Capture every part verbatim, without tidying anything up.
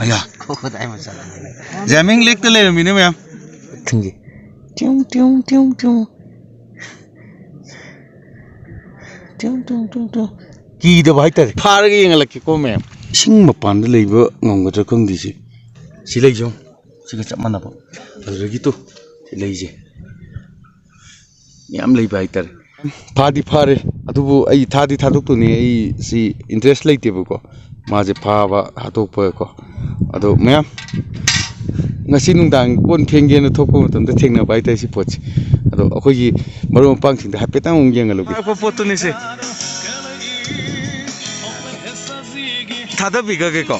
ꯑꯌꯥ, ꯈꯨꯗꯥꯏ ꯃꯆꯥ꯫ ꯖꯥꯃꯤꯡ ꯂꯦꯛꯇ ꯂꯩꯔꯝꯃꯤꯅꯦ ꯃꯌꯥꯝ꯫ ꯊꯤꯡꯒꯤ꯫ ꯇ꯭ꯌꯨꯡ, ꯇ꯭ꯌꯨꯡ, ꯇ꯭ꯌꯨꯡ, ꯇ꯭ꯌꯨꯡ꯫ ꯇ꯭ꯌꯨꯡ, ꯇ꯭ꯌꯨꯡ, ꯇ꯭ꯌꯨꯡ, ꯇ꯭ꯌꯨꯡ꯫ ꯀꯤꯗꯕ ꯍꯥꯏꯇꯥꯔꯦ꯫ ꯐꯥꯔꯒ ꯌꯦꯡꯍꯜꯂꯛꯀꯦꯀꯣ ꯃꯌꯥꯝ꯫ ꯏꯁꯤꯡ ꯃꯄꯥꯟꯗ ꯂꯩꯕ ꯉꯝꯒꯗ꯭ꯔꯥ ꯈꯪꯗꯦ ꯁꯤ꯫ ꯁꯤ ꯂꯩꯁꯦ ꯌꯦꯡꯉꯨ꯫ ꯁꯤꯒ ꯆꯞ ꯃꯥꯟꯅꯕ꯫ ꯑꯗꯨꯗꯒꯤ ꯇꯨ, ꯁꯤ ꯂꯩꯁꯦ꯫ ꯃꯌꯥꯝ ꯂꯩꯕ ꯍꯥꯏꯇꯥꯔꯦ꯫ ꯐꯥꯗꯤ ꯐꯥꯔꯦ, ꯑꯗꯨꯕꯨ ꯑꯩ ꯊꯥꯗꯤ ꯊꯥꯗꯣꯛꯇꯣꯏꯅꯦ꯫ ꯑꯩ ꯁꯤ interest ꯂꯩꯇꯦꯕꯀꯣ, ꯃꯥꯁꯦ ꯐꯥꯕ ꯍꯥꯠꯇꯣꯛꯄꯀꯣ꯫ ꯑꯗꯣ ꯃꯌꯥꯝ, ꯉꯁꯤ ꯅꯨꯡꯗꯥꯡ ꯀꯣꯟ ꯐꯦꯡꯒꯦꯅ ꯊꯣꯛꯄ ꯃꯇꯝꯗ ꯊꯦꯡꯅꯕ ꯍꯥꯏꯇꯥꯔꯦ ꯁꯤ ꯄꯣꯠꯁꯦ꯫ ꯑꯗꯣ ꯑꯩꯈꯣꯏꯒꯤ ꯃꯔꯨꯞ ꯃꯄꯥꯡꯁꯤꯡꯗ ꯍꯥꯏꯐꯦꯠꯇꯪ ꯑꯃꯨꯛ ꯌꯦꯡꯍꯜꯂꯨꯒꯦ꯫ ꯄꯣꯠꯇꯨꯅꯤꯁꯦ꯫ ꯊꯥꯗꯕꯤꯈ꯭ꯔꯒꯦꯀꯣ꯫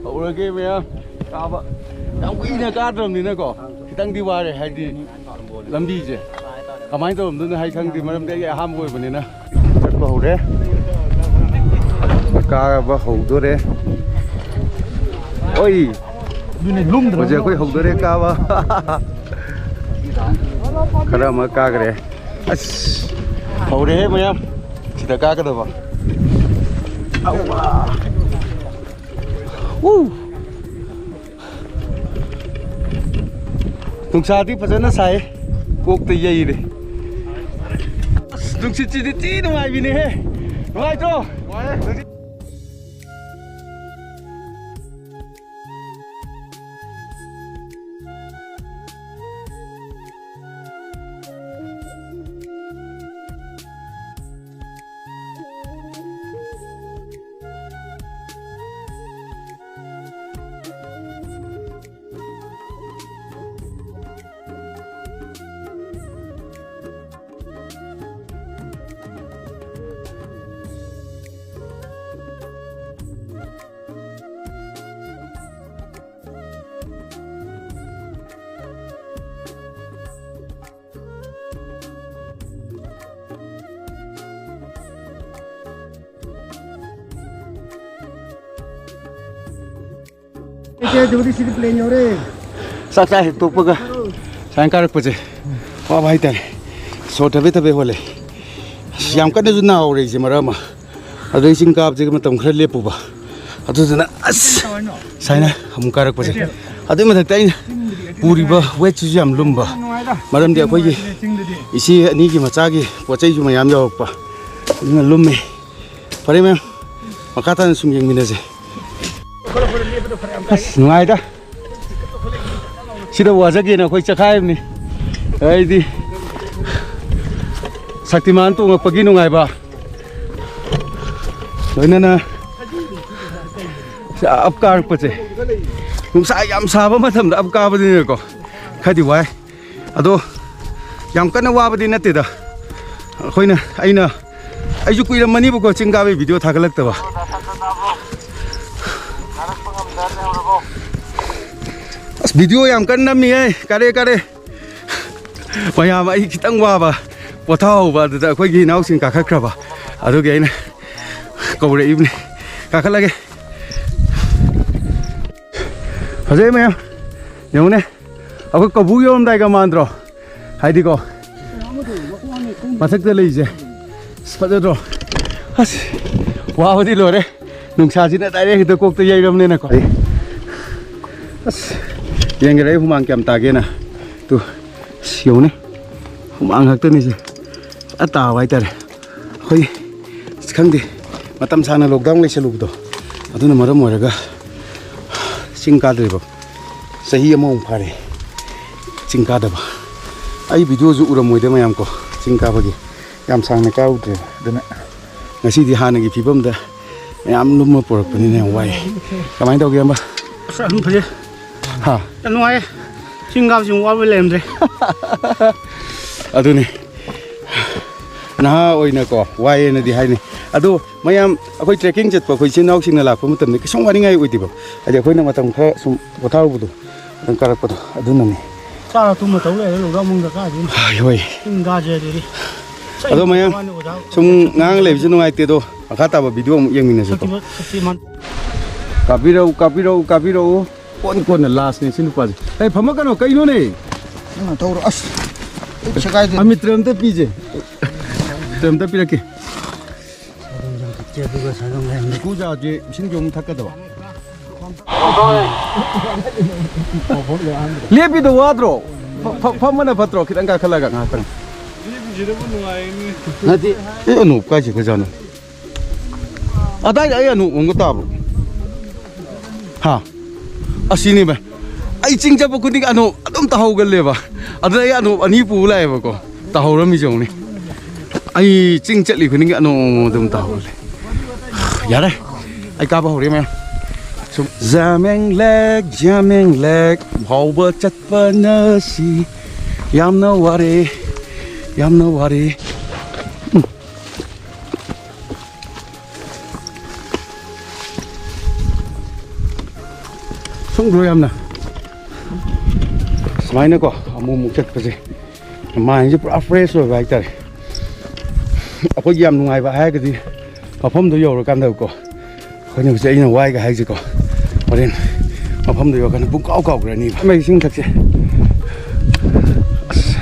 ꯍꯧꯔꯒꯦ ꯃꯌꯥꯝ ꯀꯥꯕ꯫ ꯌꯥꯝ ꯀꯨꯏꯅ ꯀꯥꯗ꯭ꯔꯕꯅꯤꯅꯀꯣ, ꯈꯤꯇꯪꯗꯤ ꯋꯥꯔꯦ꯫ ꯍꯥꯏꯗꯤ ꯂꯝꯕꯤꯁꯦ ꯀꯃꯥꯏꯅ ꯇꯧꯔꯝꯗꯣꯏꯅꯣ ꯍꯥꯏ ꯈꯪꯗꯦ, ꯃꯔꯝꯗꯤ ꯑꯩ ꯑꯍꯥꯟꯕ ꯑꯣꯏꯕꯅꯤꯅ꯫ ꯆꯠꯄ ꯍꯧꯔꯦ, ꯀꯥꯕ ꯍꯧꯗꯣꯔꯦ꯫ ꯑꯣꯏ, ꯍꯧꯖꯤꯛ ꯑꯩꯈꯣꯏ ꯍꯧꯗꯣꯔꯦ ꯀꯥꯕ꯫ ꯈꯔ ꯑꯃ ꯀꯥꯈ꯭ꯔꯦ꯫ ꯑꯁ, ꯍꯧꯔꯦꯍꯦ ꯃꯌꯥꯝ, ꯁꯤꯗ ꯀꯥꯒꯗꯕ꯫ ꯑꯧꯋꯥ꯫ ꯎ꯫ ꯅꯨꯡꯁꯥꯗꯤ ꯐꯖꯅ ꯁꯥꯏ, ꯀꯣꯛꯇ ꯌꯩꯔꯦ꯫ ꯑꯁ, ꯅꯨꯡꯁꯤꯠꯁꯤꯗꯤ ꯊꯤ ꯅꯨꯡꯉꯥꯏꯕꯤꯅꯦꯍꯦ꯫ ꯅꯨꯡꯉꯥꯏꯇ꯭ꯔꯣ? ꯁꯤꯗꯤ ꯄ꯭ꯂꯦꯟ ꯌꯧꯔꯦ꯫ ꯆꯥꯛ ꯆꯥ ꯍꯦꯛ ꯇꯣꯛꯄꯒ ꯁꯨꯃꯥꯏꯅ ꯀꯥꯔꯛꯄꯁꯦ ꯋꯥꯕ ꯍꯥꯏꯇꯥꯔꯦ꯫ ꯁꯣꯔ ꯊꯕꯦ ꯊꯕꯦ ꯍꯣꯜꯂꯦ꯫ ꯑꯁ, ꯌꯥꯝ ꯀꯟꯅꯁꯨ ꯅꯥꯍꯧꯔꯦ ꯑꯩꯁꯦ ꯃꯔꯛ ꯑꯃ꯫ ꯑꯗꯩ ꯆꯤꯡ ꯀꯥꯕꯁꯦ ꯃꯇꯝ ꯈꯔ ꯂꯦꯞꯄꯨꯕ꯫ ꯑꯗꯨꯗꯨꯅ ꯑꯁ, ꯁꯨꯃꯥꯏꯅ ꯑꯃꯨꯛ ꯀꯥꯔꯛꯄꯁꯦ꯫ ꯑꯗꯨꯏ ꯃꯊꯛꯇ ꯑꯩꯅ ꯄꯨꯔꯤꯕ ꯋꯦꯠꯁꯤꯁꯨ ꯌꯥꯝ ꯂꯨꯝꯕ꯫ ꯃꯔꯝꯗꯤ ꯑꯩꯈꯣꯏꯒꯤ ꯏꯆꯦ ꯑꯅꯤꯒꯤ ꯃꯆꯥꯒꯤ ꯄꯣꯠ ꯆꯩꯁꯨ ꯃꯌꯥꯝ ꯌꯥꯎꯔꯛꯄ꯫ ꯑꯗꯨꯅ ꯂꯨꯝꯃꯦ꯫ ꯐꯔꯦ ꯃꯌꯥꯝ, ꯃꯈꯥ ꯇꯥꯅ ꯁꯨꯝ ꯌꯦꯡꯃꯤꯟꯅꯁꯦ꯫ ꯑꯁ, ꯅꯨꯡꯉꯥꯏꯗ꯫ ꯁꯤꯗ ꯋꯥꯖꯒꯦꯅ ꯑꯩꯈꯣꯏ ꯆꯈꯥꯏꯕꯅꯤ꯫ ꯑꯩꯗꯤ ꯁꯛꯇꯤꯃꯥꯟ ꯇꯣꯡꯉꯛꯄꯒꯤ ꯅꯨꯡꯉꯥꯏꯕ꯫ ꯂꯣꯏꯅꯅ ꯑꯞ ꯀꯥꯔꯛꯄꯁꯦ, ꯅꯨꯡꯁꯥ ꯌꯥꯝ ꯁꯥꯕ ꯃꯇꯝꯗ ꯑꯞ ꯀꯥꯕꯅꯤꯅꯀꯣ, ꯈꯔꯗꯤ ꯋꯥꯏ꯫ ꯑꯗꯣ ꯌꯥꯝ ꯀꯟꯅ ꯋꯥꯕꯗꯤ ꯅꯠꯇꯦꯗ꯫ ꯑꯩꯈꯣꯏꯅ, ꯑꯩꯅ, ꯑꯩꯁꯨ ꯀꯨꯏꯔꯝꯃꯅꯤꯕꯀꯣ ꯆꯤꯡ ꯀꯥꯕꯩ ꯚꯤꯗꯤꯑꯣ ꯊꯥꯒꯠꯂꯛꯇꯕ꯫ ꯑꯁ, ꯚꯤꯗꯤꯑꯣ ꯌꯥꯝ ꯀꯟꯅ ꯅꯝꯃꯤꯌꯦ꯫ ꯀꯥꯔꯦ, ꯀꯥꯔꯦ꯫ ꯃꯌꯥꯝ, ꯑꯩ ꯈꯤꯇꯪ ꯋꯥꯕ, ꯄꯣꯊꯥꯍꯧꯕ, ꯑꯗꯨꯗ ꯑꯩꯈꯣꯏꯒꯤ ꯏꯅꯥꯎꯁꯤꯡ ꯀꯥꯈꯠꯈ꯭ꯔꯕ꯫ ꯑꯗꯨꯒꯤ ꯑꯩꯅ ꯀꯧꯔꯛꯏꯕꯅꯤ꯫ ꯀꯥꯈꯠꯂꯒꯦ꯫ ꯐꯖꯩ ꯃꯌꯥꯝ꯫ ꯌꯦꯡꯉꯨꯅꯦ꯫ ꯑꯩꯈꯣꯏ ꯀꯧꯕ꯭ꯔꯨ ꯌꯧꯔꯝꯗꯥꯏꯒ ꯃꯥꯟꯗ꯭ꯔꯣ? ꯍꯥꯏꯗꯤꯀꯣ, ꯃꯊꯛꯇ ꯂꯩꯁꯦ꯫ ꯑꯁ, ꯐꯖꯗ꯭ꯔꯣ? ꯑꯁ, ꯋꯥꯕꯗꯤ ꯂꯣꯏꯔꯦ꯫ ꯅꯨꯡꯁꯥꯁꯤꯅ ꯗꯥꯏꯔꯦꯛ ꯍꯦꯛꯇ ꯀꯣꯛꯇ ꯌꯩꯔꯕꯅꯤꯅꯀꯣ꯫ ꯑꯩ, ꯑꯁ, ꯌꯦꯡꯒꯦꯔꯥ ꯑꯩ ꯍꯨꯃꯥꯡ ꯀꯌꯥꯝ ꯇꯥꯒꯦꯅ꯫ ꯇꯨ, ꯑꯁ, ꯌꯦꯡꯉꯨꯅꯦ꯫ ꯍꯨꯃꯥꯡ ꯉꯥꯛꯇꯅꯤꯁꯦ꯫ ꯐꯖ ꯇꯥꯕ ꯍꯥꯏꯇꯥꯔꯦ꯫ ꯑꯩꯈꯣꯏ, ꯑꯁ, ꯈꯪꯗꯦ, ꯃꯇꯝ ꯁꯥꯡꯅ ꯂꯣꯛꯗꯥꯎꯟ ꯂꯩꯁꯜꯂꯨꯕꯗꯣ, ꯑꯗꯨꯅ ꯃꯔꯝ ꯑꯣꯏꯔꯒ ꯆꯤꯡ ꯀꯥꯗ꯭ꯔꯤꯕ ꯆꯍꯤ ꯑꯃꯃꯨꯛ ꯐꯥꯔꯦ ꯆꯤꯡ ꯀꯥꯗꯕ꯫ ꯑꯩ ꯚꯤꯗꯤꯑꯣꯁꯨ ꯎꯔꯝꯃꯣꯏꯗ ꯃꯌꯥꯝ ꯀꯣ, ꯆꯤꯡ ꯀꯥꯕꯒꯤ ꯌꯥꯝ ꯁꯥꯡꯅ ꯀꯥꯔꯨꯗ꯭ꯔꯦꯕ꯫ ꯑꯗꯨꯅ ꯉꯁꯤꯗꯤ ꯍꯥꯟꯅꯒꯤ ꯐꯤꯕꯝꯗ ꯃꯌꯥꯝ ꯂꯨꯝꯃ ꯄꯨꯔꯛꯄꯅꯤꯅ ꯌꯥꯝ ꯋꯥꯏ꯫ ꯀꯃꯥꯏꯅ ꯇꯧꯒꯦ, ꯏꯌꯥꯝꯕ? ꯑꯁ, ꯑꯗꯨꯝ ꯐꯖꯩ꯫ ꯍꯥ? ꯌꯥꯝ ꯅꯨꯡꯉꯥꯏꯌꯦ꯫ ꯆꯤꯡ ꯀꯥꯕꯁꯤ ꯑꯃꯨꯛ ꯋꯥꯕ ꯂꯩꯔꯝꯗ꯭ꯔꯦ꯫ ꯑꯗꯨꯅꯤ꯫ ꯅꯍꯥ ꯑꯣꯏꯅꯀꯣ, ꯋꯥꯏꯌꯦꯅꯗꯤ ꯍꯥꯏꯅꯩ꯫ ꯑꯗꯣ ꯃꯌꯥꯝ, ꯑꯩꯈꯣꯏ ꯇ꯭ꯔꯦꯛꯀꯤꯡ ꯆꯠꯄ ꯑꯩꯈꯣꯏ ꯏꯆꯤꯟ ꯏꯅꯥꯎꯁꯤꯡꯅ ꯂꯥꯛꯄ ꯃꯇꯝꯗ ꯀꯩꯁꯨꯝ ꯋꯥꯅꯤꯡꯉꯥꯏ ꯑꯣꯏꯗꯦꯕ꯫ ꯍꯥꯏꯗꯤ ꯑꯩꯈꯣꯏꯅ ꯃꯇꯝ ꯈꯔ ꯁꯨꯝ ꯄꯣꯊꯥꯍꯧꯕꯗꯣ, ꯑꯗꯨꯝ ꯀꯥꯔꯛꯄꯗꯣ ꯑꯗꯨꯅꯅꯤ꯫ ꯆꯥꯔ ꯇꯨꯝꯃ ꯇꯧ ꯂꯩꯔꯦ ꯂꯣꯛꯗꯥꯎꯟ ꯃꯅꯨꯡꯗ ꯀꯥꯏꯗꯩꯅꯣ? ꯍꯣꯏ, ꯍꯣꯏ꯫ ꯆꯤꯡ ꯀꯥꯁꯦ ꯑꯗꯨꯗꯤ꯫ ꯑꯗꯣ ꯃꯌꯥꯝ, ꯃꯥꯅꯤ ꯑꯣꯖꯥ꯫ ꯁꯨꯝ ꯉꯥꯡ ꯂꯩꯕꯁꯨ ꯅꯨꯡꯉꯥꯏꯇꯦ꯫ ꯑꯗꯣ ꯃꯈꯥ ꯇꯥꯕ ꯚꯤꯗꯤꯑꯣ ꯑꯃꯨꯛ ꯌꯦꯡꯃꯤꯟꯅꯁꯤꯀꯣ꯫ ꯁꯛꯇꯤꯃꯥꯟ, ꯁꯛꯇꯤꯃꯥꯟ꯫ ꯀꯥꯕꯤꯔꯛꯎ, ꯀꯥꯕꯤꯔꯛꯎ, ꯀꯥꯕꯤꯔꯛꯎ꯫ ꯀꯣꯟ ꯀꯣꯟꯅ ꯂꯥꯁꯅꯦ ꯁꯤ ꯅꯨꯄꯥꯁꯦ꯫ ꯑꯩ ꯐꯝꯃꯛꯀꯅꯣ, ꯀꯩꯅꯣꯅꯦ? ꯅꯪꯅ ꯊꯧꯔꯣ꯫ ꯑꯁ, ꯑꯩ ꯁꯦꯒꯥꯏꯗꯦ꯫ ꯑꯃꯤꯇ꯭ꯔ ꯑꯝꯇ ꯄꯤꯁꯦ꯫ ꯑꯃꯤꯇ꯭ꯔ ꯑꯝꯇ ꯄꯤꯔꯛꯀꯦ꯫ ꯏꯀꯨꯖꯥꯁꯦ ꯏꯁꯤꯡꯁꯨ ꯑꯃꯨꯛ ꯊꯛꯀꯗꯕ꯫ ꯂꯦꯞꯄꯤꯗꯣ ꯋꯥꯗ꯭ꯔꯣ? ꯐ-, ꯐ-, ꯐꯝꯕꯅ ꯐꯠꯇ꯭ꯔꯣ? ꯈꯤꯇꯪ ꯀꯥꯈꯠꯂꯒ ꯉꯥꯏꯍꯥꯛꯇꯪ꯫ ꯅꯠꯇꯦ꯫ ꯑꯦ, ꯑꯅꯣꯞ ꯀꯥꯏ ꯆꯠꯈ꯭ꯔꯖꯥꯠꯅꯣ? ꯑꯗꯥꯏꯗ ꯑꯩ ꯑꯅꯣꯞ ꯑꯃꯒ ꯇꯥꯕ꯭ꯔꯣ? ꯍꯥ? ꯑꯁꯤꯅꯦꯕ꯫ ꯑꯩ ꯆꯤꯡ ꯆꯠꯄ ꯈꯨꯗꯤꯡ ꯑꯅꯣꯞ ꯑꯗꯨꯝ ꯇꯥꯍꯧꯒꯜꯂꯦꯕ꯫ ꯑꯗꯨꯅ ꯑꯩ ꯑꯅꯣꯞ ꯑꯅꯤ ꯄꯨ ꯂꯥꯛꯑꯦꯕꯀꯣ꯫ ꯇꯥꯍꯧꯔꯝꯃꯤꯁꯦ ꯌꯦꯡꯉꯨꯅꯦ꯫ ꯑꯩ ꯆꯤꯡ ꯆꯠꯂꯤ ꯈꯨꯗꯤꯡꯒꯤ ꯑꯅꯣꯞ ꯑꯃꯃꯝ ꯑꯗꯨꯝ ꯇꯥꯍꯧꯒꯜꯂꯦ꯫ ꯌꯥꯔꯦ꯫ ꯑꯩ ꯀꯥꯕ ꯍꯧꯔꯦ ꯃꯌꯥꯝ꯫ ꯁꯨꯝ ꯖꯥꯃꯦꯡꯂꯦꯛ, ꯖꯥꯃꯦꯡꯂꯦꯛ ꯐꯥꯎꯕ ꯆꯠꯄꯅ ꯁꯤ ꯌꯥꯝꯅ ꯋꯥꯔꯦ, ꯌꯥꯝꯅ ꯋꯥꯔꯦ꯫ ꯎꯝ꯫ ꯁꯨꯝ ꯕ꯭ꯔꯣ ꯌꯥꯝꯅ ꯁꯨꯃꯥꯏꯅꯀꯣ ꯑꯃꯨꯛ ꯑꯃꯨꯛ ꯆꯠꯄꯁꯦ ꯃꯥꯏꯟꯁꯦ ꯄꯨꯔꯥ ꯐ꯭ꯔꯦꯁ ꯑꯣꯏꯕ ꯍꯥꯏꯇꯥꯔꯦ꯫ ꯑꯩꯈꯣꯏꯒꯤ ꯌꯥꯝ ꯅꯨꯡꯉꯥꯏꯕ ꯍꯥꯏꯔꯒꯗꯤ ꯃꯐꯝꯗꯣ ꯌꯧꯔꯀꯥꯟꯗꯀꯣ ꯑꯩꯈꯣꯏꯅ ꯍꯧꯖꯤꯛ ꯑꯩꯅ ꯋꯥꯏꯒ ꯍꯥꯏꯁꯦꯀꯣ ꯍꯣꯔꯦꯟ ꯃꯐꯝꯗꯣ ꯌꯧꯔꯀꯥꯟꯗ ꯄꯨꯡ ꯀꯥꯎ ꯀꯥꯎꯈ꯭ꯔꯅꯤꯕ꯫ ꯃꯩ ꯏꯁꯤꯡ ꯊꯛꯁꯦ꯫ ꯑꯁ꯫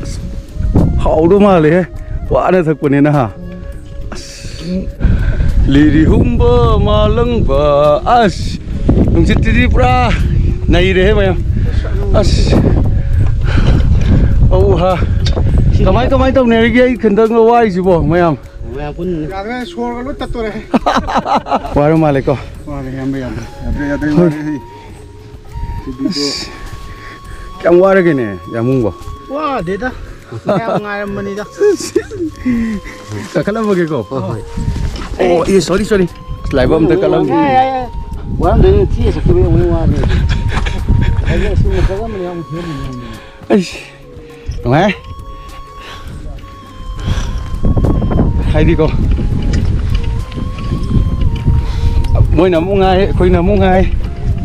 ꯑꯁ, ꯍꯥꯎꯗꯧ ꯃꯥꯜꯂꯦꯍꯦ꯫ ꯋꯥꯅ ꯊꯛꯄꯅꯤꯅ ꯍꯥ꯫ ꯑꯁ꯫ ꯂꯤꯔꯤ ꯍꯨꯝꯕ ꯃꯥꯂꯪꯕ꯫ ꯑꯁ꯫ ꯅꯨꯡꯁꯤꯠꯇꯨꯗꯤ ꯄꯨꯔꯥ ꯅꯩꯔꯦꯍꯦ ꯃꯌꯥꯝ꯫ ꯑꯁ꯫ ꯑꯧ ꯍꯥ꯫ ꯀꯃꯥꯏ, ꯀꯃꯥꯏ ꯇꯧꯅꯔꯤꯒꯦ? ꯑꯩ ꯈꯟꯗꯪ ꯋꯥꯔꯤꯁꯤꯕꯣ ꯃꯌꯥꯝ꯫ ꯃꯌꯥꯝ ꯄꯨꯟꯅ꯫ ꯌꯥꯗ꯭ꯔꯦ, ꯁꯣꯔꯒ ꯂꯣꯏ ꯇꯠꯇꯣꯔꯦ꯫ ꯋꯥꯔ ꯃꯥꯜꯂꯦꯀꯣ꯫ ꯋꯥꯔꯦ, ꯏꯌꯥꯝꯕ, ꯌꯥꯗ꯭ꯔꯦ꯫ ꯌꯥꯗ꯭ꯔꯦ, ꯌꯥꯗ꯭ꯔꯦ, ꯍꯣꯏ꯫ ꯋꯥꯔꯦ, ꯍꯩ꯫ ꯁꯤꯗꯤꯀꯣ꯫ ꯑꯁ, ꯀꯌꯥꯝ ꯋꯥꯔꯒꯦꯅꯦ, ꯌꯥꯝꯕꯨꯡꯕꯣ? ꯋꯥꯗꯦꯗ꯫ ꯃꯌꯥꯝ ꯉꯥꯏꯔꯝꯕꯅꯤꯗ꯫ ꯀꯥꯈꯠꯂꯝꯃꯒꯦꯀꯣ꯫ ꯍꯣꯏ, ꯍꯣꯏ꯫ ꯑꯣ, ꯑꯦ, sorry, sorry꯫ ꯂꯥꯏꯕꯛ ꯑꯝꯗ ꯀꯜꯂꯝꯃꯤ꯫ ꯌꯥꯏ, ꯌꯥꯏ, ꯌꯥꯏ꯫ ꯋꯥꯔꯝꯗꯣꯏꯅꯤ, ꯊꯤ ꯆꯠꯈꯤꯕ ꯌꯥꯝ ꯋꯥꯕꯅꯦ꯫ ꯑꯩꯁ꯫ ꯅꯨꯡꯉꯥꯏ꯫ ꯍꯥꯏꯗꯤꯀꯣ, ꯃꯣꯏꯅ ꯑꯃꯨꯛ ꯉꯥꯏ, ꯑꯩꯈꯣꯏꯅ ꯑꯃꯨꯛ ꯉꯥꯏ,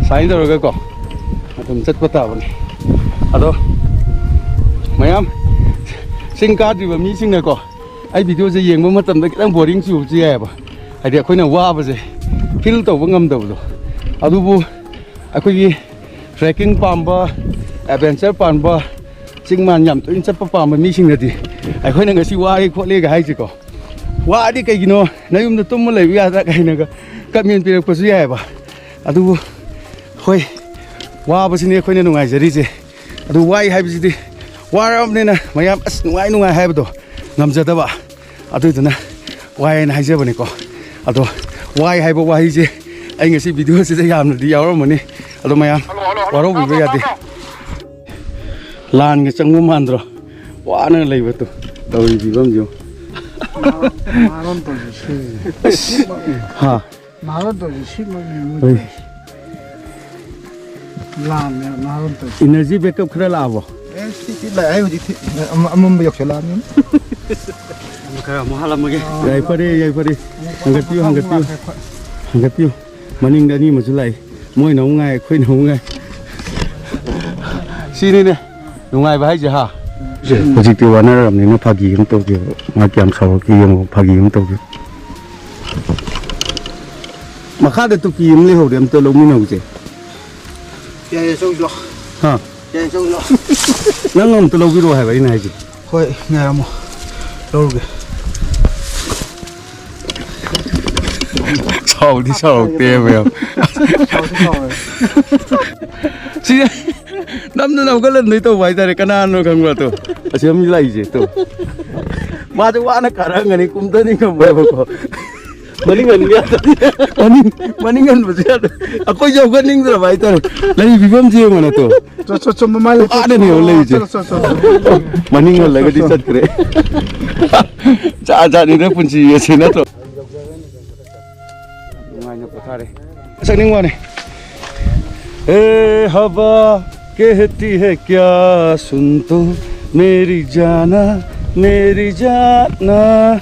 ꯁꯨꯃꯥꯏꯅ ꯇꯧꯔꯒꯀꯣ, ꯑꯗꯨꯝ ꯆꯠꯄ ꯇꯥꯕꯅꯤ꯫ ꯑꯗꯣ ꯃꯌꯥꯝ ꯆꯤꯡ ꯀꯥꯗ꯭ꯔꯤꯕ ꯃꯤꯁꯤꯡꯅꯀꯣ, ꯑꯩ videoꯁꯦ ꯌꯦꯡꯕ ꯃꯇꯝꯗ ꯈꯤꯇꯪ boring ꯆꯨꯕꯁꯨ ꯌꯥꯏꯑꯕ꯫ ꯍꯥꯏꯗꯤ ꯑꯩꯈꯣꯏꯅ ꯋꯥꯕꯁꯦ ꯐꯤꯜ ꯇꯧꯕ ꯉꯝꯗꯕꯗꯣ꯫ ꯑꯗꯨꯕꯨ ꯑꯩꯈꯣꯏꯒꯤ ꯇ꯭ꯔꯦꯛꯀꯤꯡ ꯄꯥꯝꯕ, ꯑꯦꯗꯚꯦꯟꯆꯔ ꯄꯥꯝꯕ, ꯆꯤꯡ ꯃꯥꯟ ꯌꯥꯝ ꯇꯣꯏꯅ ꯆꯠꯄ ꯄꯥꯝꯕ ꯃꯤꯁꯤꯡꯅꯗꯤ ꯑꯩꯈꯣꯏꯅ ꯉꯁꯤ ꯋꯥꯔꯦ ꯈꯣꯠꯂꯦꯒ ꯍꯥꯏꯁꯦꯀꯣ, "ꯋꯥꯔꯗꯤ ꯀꯩꯒꯤꯅꯣ ꯅꯌꯨꯝꯗ ꯇꯨꯝꯃ ꯂꯩꯕ ꯌꯥꯗ꯭ꯔꯥ?" ꯀꯥꯏꯅꯒ ꯀꯃꯦꯟ ꯄꯤꯔꯛꯄꯁꯨ ꯌꯥꯏꯑꯕ꯫ ꯑꯗꯨꯕꯨ ꯍꯣꯏ, ꯋꯥꯕꯁꯤꯅꯤ ꯑꯩꯈꯣꯏꯅ ꯅꯨꯡꯉꯥꯏꯖꯔꯤꯁꯦ꯫ ꯑꯗꯨ ꯋꯥꯏ ꯍꯥꯏꯕꯁꯤꯗꯤ ꯋꯥꯔꯕꯅꯤꯅ ꯃꯌꯥꯝ ꯑꯁ ꯅꯨꯡꯉꯥꯏ ꯅꯨꯡꯉꯥꯏ ꯍꯥꯏꯕꯗꯣ ꯉꯝꯖꯗꯕ꯫ ꯑꯗꯨꯗꯨꯅ ꯋꯥꯏꯅ ꯍꯥꯏꯖꯕꯅꯤꯀꯣ꯫ ꯑꯗꯣ ꯋꯥꯏ ꯍꯥꯏꯕ ꯋꯥꯍꯩꯁꯦ ꯑꯩ ꯉꯁꯤ ꯚꯤꯗꯤꯑꯣꯁꯤꯗ ꯌꯥꯝꯅꯗꯤ ꯌꯥꯎꯔꯝꯃꯅꯤ꯫ ꯑꯗꯣ ꯃꯌꯥꯝ ꯋꯥꯔꯧꯕꯤꯕ ꯌꯥꯗꯦ꯫ ꯂꯥꯟꯒ ꯆꯪꯕ ꯃꯥꯟꯗ꯭ꯔꯣ? ꯋꯥꯅ ꯂꯩꯕꯗꯣ ꯇꯧꯔꯤ ꯐꯤꯕꯝꯁꯤꯕꯨ꯫ ꯃꯥꯔꯣꯝ ꯇꯧꯔꯤꯁꯦ ꯁꯤꯅꯤ꯫ ꯑꯁ, ꯍꯥ꯫ ꯃꯥꯔꯣꯝ ꯇꯧꯔꯤꯁꯦ ꯁꯤꯃꯛꯅꯦ ꯃꯣꯏ ꯍꯣꯏ꯫ ꯇꯧꯔꯤꯁꯦ꯫ ꯂꯥꯟꯅꯦ ꯃꯥꯔꯣꯝ ꯇꯧꯔꯤꯁꯦ꯫ ꯏꯅꯔꯖꯤ ꯕꯦꯛꯀꯞ ꯈꯔ ꯂꯥꯛꯑꯕꯣ? ꯑꯦ, ꯁꯤ, ꯁꯤ ꯂꯥꯛꯑꯦ ꯍꯧꯖꯤꯛꯇꯤ꯫ ꯑꯃ-, ꯑꯃꯝꯕ ꯌꯧꯁꯜꯂꯛꯑꯕꯅꯤꯅ꯫ ꯑꯃꯨꯛ ꯈꯔ ꯑꯃꯨꯛ ꯍꯥꯜꯂꯝꯃꯒꯦ꯫ ꯌꯥꯏꯐꯔꯦ, ꯌꯥꯏꯐꯔꯦ꯫ ꯍꯪꯒꯠꯄꯤꯌꯨ, ꯍꯪꯒꯠꯄꯤꯌꯨ꯫ ꯍꯪꯒꯠꯄꯤꯌꯨ꯫ ꯃꯅꯤꯡꯗ ꯑꯅꯤ ꯑꯃꯁꯨ ꯂꯥꯛꯏ꯫ ꯃꯣꯏꯅ ꯑꯃꯨꯛ ꯉꯥꯏ, ꯑꯩꯈꯣꯏꯅ ꯑꯃꯨꯛ ꯉꯥꯏ꯫ ꯁꯤꯅꯤꯅꯦ ꯅꯨꯡꯉꯥꯏꯕ ꯍꯥꯏꯁꯦ, ꯍꯥ? ꯍꯧꯖꯤꯛꯇꯤ ꯋꯥꯅꯔꯕꯅꯤꯅ ꯐꯥꯒꯤ ꯑꯃ ꯇꯧꯒꯦꯕ꯫ ꯃꯥ ꯀꯌꯥꯝ ꯁꯥꯎꯔꯛꯀꯦ ꯌꯦꯡꯉꯣ, ꯐꯥꯒꯤ ꯑꯃ ꯇꯧꯒꯦ꯫ ꯃꯈꯥꯗ ꯇꯨꯄꯤ ꯑꯃ ꯂꯩꯍꯧꯔꯦ, ꯑꯝꯇ ꯂꯧꯃꯤꯟꯅꯧꯁꯦ꯫ ꯌꯥꯏꯌꯦ, ꯆꯧꯁꯤꯂꯣ꯫ ꯍꯥ? ꯌꯥꯏꯌꯦ, ꯆꯧꯁꯤꯂꯣ꯫ ꯅꯪ ꯑꯝꯇ ꯂꯧꯕꯤꯔꯛꯑꯣ ꯍꯥꯏꯕ ꯑꯩꯅ ꯍꯥꯏꯁꯦ꯫ ꯍꯣꯏ, ꯉꯥꯏꯔꯝꯃꯣ꯫ ꯂꯧꯔꯒꯦ꯫ ꯁꯥꯎꯗꯤ ꯁꯥꯎꯔꯛꯇꯦ ꯃꯌꯥꯝ꯫ ꯁꯥꯎꯗꯤ ꯁꯥꯎꯔꯦ꯫ ꯁꯤ ꯅꯝꯗꯅ ꯍꯧꯒꯠꯍꯟꯗꯣꯏ ꯇꯧꯕ ꯍꯥꯏꯇꯥꯔꯦ꯫ ꯀꯅꯥꯅꯣ ꯈꯪꯕ꯭ꯔꯥ? ꯇꯣ, ꯑꯁꯤ ꯑꯃ ꯂꯥꯛꯏꯁꯦ꯫ ꯇꯣ, ꯃꯥꯁꯦ ꯋꯥꯅ ꯀꯥꯔꯛꯑꯝꯒꯅꯤ, ꯀꯨꯝꯊꯅꯤꯡꯉꯝꯃꯣꯏꯕꯀꯣ꯫ ꯃꯅꯤꯡ ꯍꯟꯕ ꯌꯥꯗꯕꯅꯤ꯫ ꯃꯅꯤꯡ, ꯃꯅꯤꯡ ꯍꯟꯕꯁꯨ ꯌꯥꯗꯦ꯫ ꯑꯩꯈꯣꯏꯁꯨ ꯍꯧꯒꯠꯅꯤꯡꯗ꯭ꯔꯕ ꯍꯥꯏꯇꯥꯔꯦ꯫ ꯂꯩ ꯐꯤꯕꯝꯁꯦ ꯌꯦꯡꯉꯣꯅ꯫ ꯇꯣ, ꯆꯣ, ꯆꯣ, ꯆꯣ, ꯃꯃꯥꯏ ꯂꯩ꯫ ꯑꯥꯗꯅꯦꯕ ꯂꯩꯔꯤꯁꯦ꯫ ꯆꯣ, ꯆꯣ, ꯆꯣ, ꯆꯣ꯫ ꯃꯅꯤꯡ ꯍꯜꯂꯒꯗꯤ ꯆꯠꯈ꯭ꯔꯦ꯫ ꯖꯥꯠ ꯖꯥꯠꯅꯤꯗ ꯄꯨꯟꯁꯤ ꯑꯁꯤ, ꯅꯠꯇ꯭ꯔꯣ? ꯅꯨꯡꯉꯥꯏꯅ ꯄꯣꯊꯥꯔꯦ꯫ ꯁꯛꯅꯤꯡ ꯋꯥꯅꯦ꯫ ए हवा कहती है क्या, सुन तो मेरी जाना, मेरी जाना।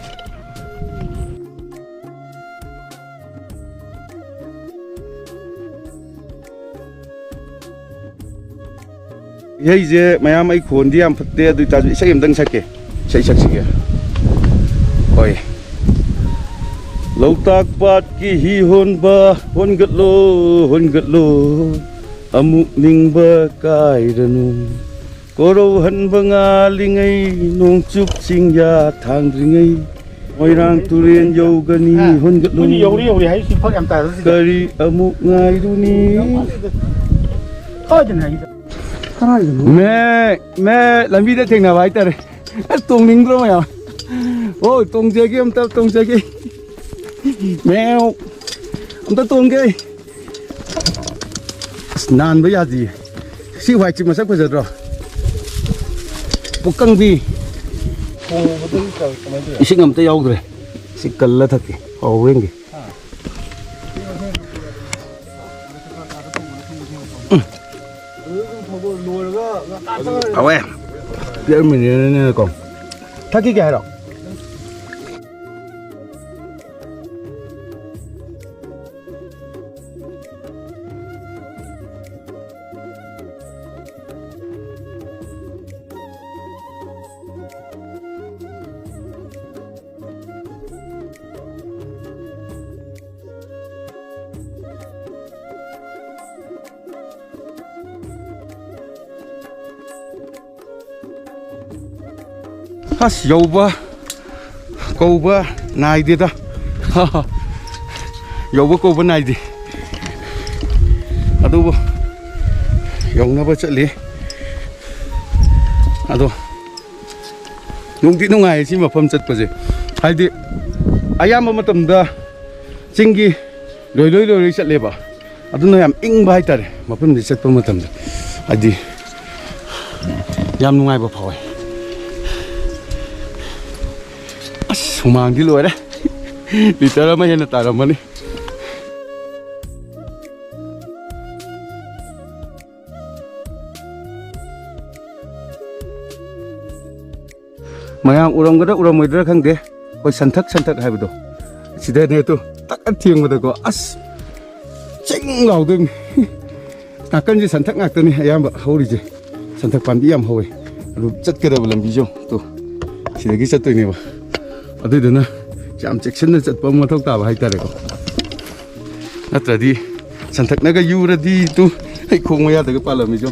ꯏꯁꯩꯁꯦ ꯃꯌꯥꯝ, ꯑꯩ ꯈꯣꯟꯗꯤ ꯌꯥꯝ ꯐꯠꯇꯦ, ꯑꯗꯨ ꯑꯣꯏꯇꯥꯔꯁꯨ ꯏꯁꯩ ꯑꯝꯇꯪ ꯁꯛꯀꯦ꯫ ꯏꯁꯩ ꯁꯛꯁꯤꯒꯦ꯫ ꯍꯣꯏ꯫ ꯂꯣꯛꯇꯥꯛ ꯄꯥꯠꯀꯤ ꯍꯤ ꯍꯣꯟꯕ, ꯍꯣꯟꯒꯠꯂꯣ, ꯍꯣꯟꯒꯠꯂꯣ, ꯑꯃꯨꯛ ꯅꯤꯡꯕ ꯀꯥꯏꯔꯅꯨ꯫ ꯀꯣꯔꯧꯍꯟꯕ ꯉꯥꯜꯂꯤꯉꯩ, ꯅꯣꯡꯆꯨꯞ ꯆꯤꯡꯌꯥ ꯊꯥꯡꯗ꯭ꯔꯤꯉꯩ, ꯃꯣꯏꯔꯥꯡ ꯇꯨꯔꯦꯟ ꯌꯧꯒꯅꯤ, ꯍꯣꯟꯒꯠꯂꯨ꯫ ꯃꯣꯏꯅ ꯌꯧꯔꯤ ꯌꯧꯔꯤ ꯍꯥꯏ ꯁꯤ ꯐꯛ ꯌꯥꯝ ꯇꯥꯏ ꯍꯧꯖꯤꯛ꯫ ꯀꯔꯤ ꯑꯃꯨꯛ ꯉꯥꯏꯔꯨꯅꯤ? ꯀꯥꯏꯗꯅꯣ ꯍꯥꯏꯒꯦ? ꯀꯗꯥꯏꯗꯅꯣ? ꯃꯦ, ꯃꯦ, ꯂꯝꯕꯤꯗ ꯊꯦꯡꯅꯕ ꯍꯥꯏꯇꯥꯔꯦ꯫ ꯑꯁ, ꯇꯣꯡꯅꯤꯡꯗ꯭ꯔꯣ ꯃꯌꯥꯝ? ꯑꯣ, ꯇꯣꯡꯖꯒꯦ, ꯑꯝꯇ ꯇꯣꯡꯖꯒꯦ꯫ ꯃꯦꯎ꯫ ꯑꯝꯇ ꯇꯣꯡꯒꯦ꯫ ꯑꯁ, ꯅꯥꯟꯕ ꯌꯥꯗꯤꯌꯦ꯫ ꯁꯤ ꯋꯥꯏꯠꯁꯤ ꯃꯁꯛ ꯐꯖꯗ꯭ꯔꯣ? ꯄꯨꯛꯀꯪꯕꯤ꯫ ꯊꯣꯡꯕꯗꯨ ꯀꯃꯥꯏꯅ ꯇꯧꯋꯤ? ꯏꯁꯤꯡ ꯑꯝꯇ ꯌꯥꯎꯗ꯭ꯔꯦ꯫ ꯁꯤ ꯀꯜꯂ ꯊꯛꯀꯦ꯫ ꯍꯥꯎꯕ꯭ꯔ ꯌꯦꯡꯒꯦ꯫ ꯍꯥꯎꯋꯦ꯫ ꯄꯤꯌꯔ ꯃꯤꯅꯔꯦꯜꯅꯤꯅꯀꯣ꯫ ꯊꯛꯈꯤꯒꯦ ꯍꯥꯏꯔꯣ? ꯑꯁ, ꯌꯧꯕ ꯀꯧꯕ ꯅꯥꯏꯗꯦꯗ꯫ ꯌꯧꯕ ꯀꯧꯕ ꯅꯥꯏꯗꯦ꯫ ꯑꯗꯨꯕꯨ ꯌꯧꯅꯕ ꯆꯠꯂꯤ꯫ ꯑꯗꯣ ꯅꯨꯡꯗꯤ ꯅꯨꯡꯉꯥꯏꯌꯦ ꯁꯤ ꯃꯐꯝ ꯆꯠꯄꯁꯦ꯫ ꯍꯥꯏꯗꯤ ꯑꯌꯥꯝꯕ ꯃꯇꯝꯗ ꯆꯤꯡꯒꯤ ꯂꯣꯏ ꯂꯣꯏ ꯂꯣꯏ ꯂꯣꯏ ꯆꯠꯂꯦꯕ꯫ ꯑꯗꯨꯅ ꯌꯥꯝ ꯏꯪꯕ ꯍꯥꯏꯇꯥꯔꯦ ꯃꯐꯝꯁꯤ ꯆꯠꯄ ꯃꯇꯝꯗ꯫ ꯍꯥꯏꯗꯤ ꯌꯥꯝ ꯅꯨꯡꯉꯥꯏꯕ ꯐꯥꯎꯋꯦ꯫ ꯑꯁ, ꯍꯨꯃꯥꯡꯗꯤ ꯂꯣꯏꯔꯦ꯫ ꯂꯤꯇꯔ ꯑꯃ ꯍꯦꯟꯅ ꯇꯥꯔꯝꯃꯅꯤ꯫ ꯃꯌꯥꯝ ꯎꯔꯝꯒꯗ꯭ꯔꯥ ꯎꯔꯝꯃꯣꯏꯗ꯭ꯔꯥ ꯈꯪꯗꯦ, ꯑꯩꯈꯣꯏ ꯁꯟꯊꯛ ꯁꯟꯊꯛ ꯍꯥꯏꯕꯗꯣ, ꯁꯤꯗꯅꯦ꯫ ꯇꯨ ꯇꯛ ꯊꯦꯡꯕꯗꯀꯣ, ꯑꯁ, ꯆꯤꯡ ꯂꯥꯎꯗꯣꯏꯅꯤ꯫ ꯅꯥꯀꯟꯁꯦ ꯁꯟꯊꯛ ꯉꯥꯛꯇꯅꯤ ꯑꯌꯥꯝꯕ ꯍꯧꯔꯤꯁꯦ꯫ ꯁꯟꯊꯛ ꯄꯥꯝꯕꯤ ꯌꯥꯝ ꯍꯧꯋꯦ꯫ ꯑꯗꯨ ꯆꯠꯀꯗꯕ ꯂꯝꯕꯤꯁꯨ ꯇꯨ ꯁꯤꯗꯒꯤ ꯆꯠꯇꯣꯏꯅꯦꯕ꯫ ꯑꯗꯨꯏꯗꯨꯅ ꯌꯥꯝ ꯆꯦꯛꯁꯤꯟꯅ ꯆꯠꯄ ꯑꯃ ꯃꯊꯧ ꯇꯥꯕ ꯍꯥꯏꯇꯥꯔꯦꯀꯣ꯫ ꯅꯠꯇ꯭ꯔꯗꯤ ꯁꯟꯊꯛꯅꯒ ꯌꯨꯔꯗꯤ ꯇꯨ ꯑꯩ ꯈꯣꯡ ꯃꯌꯥꯗꯒ ꯄꯥꯜꯂꯝꯃꯤꯁꯨ꯫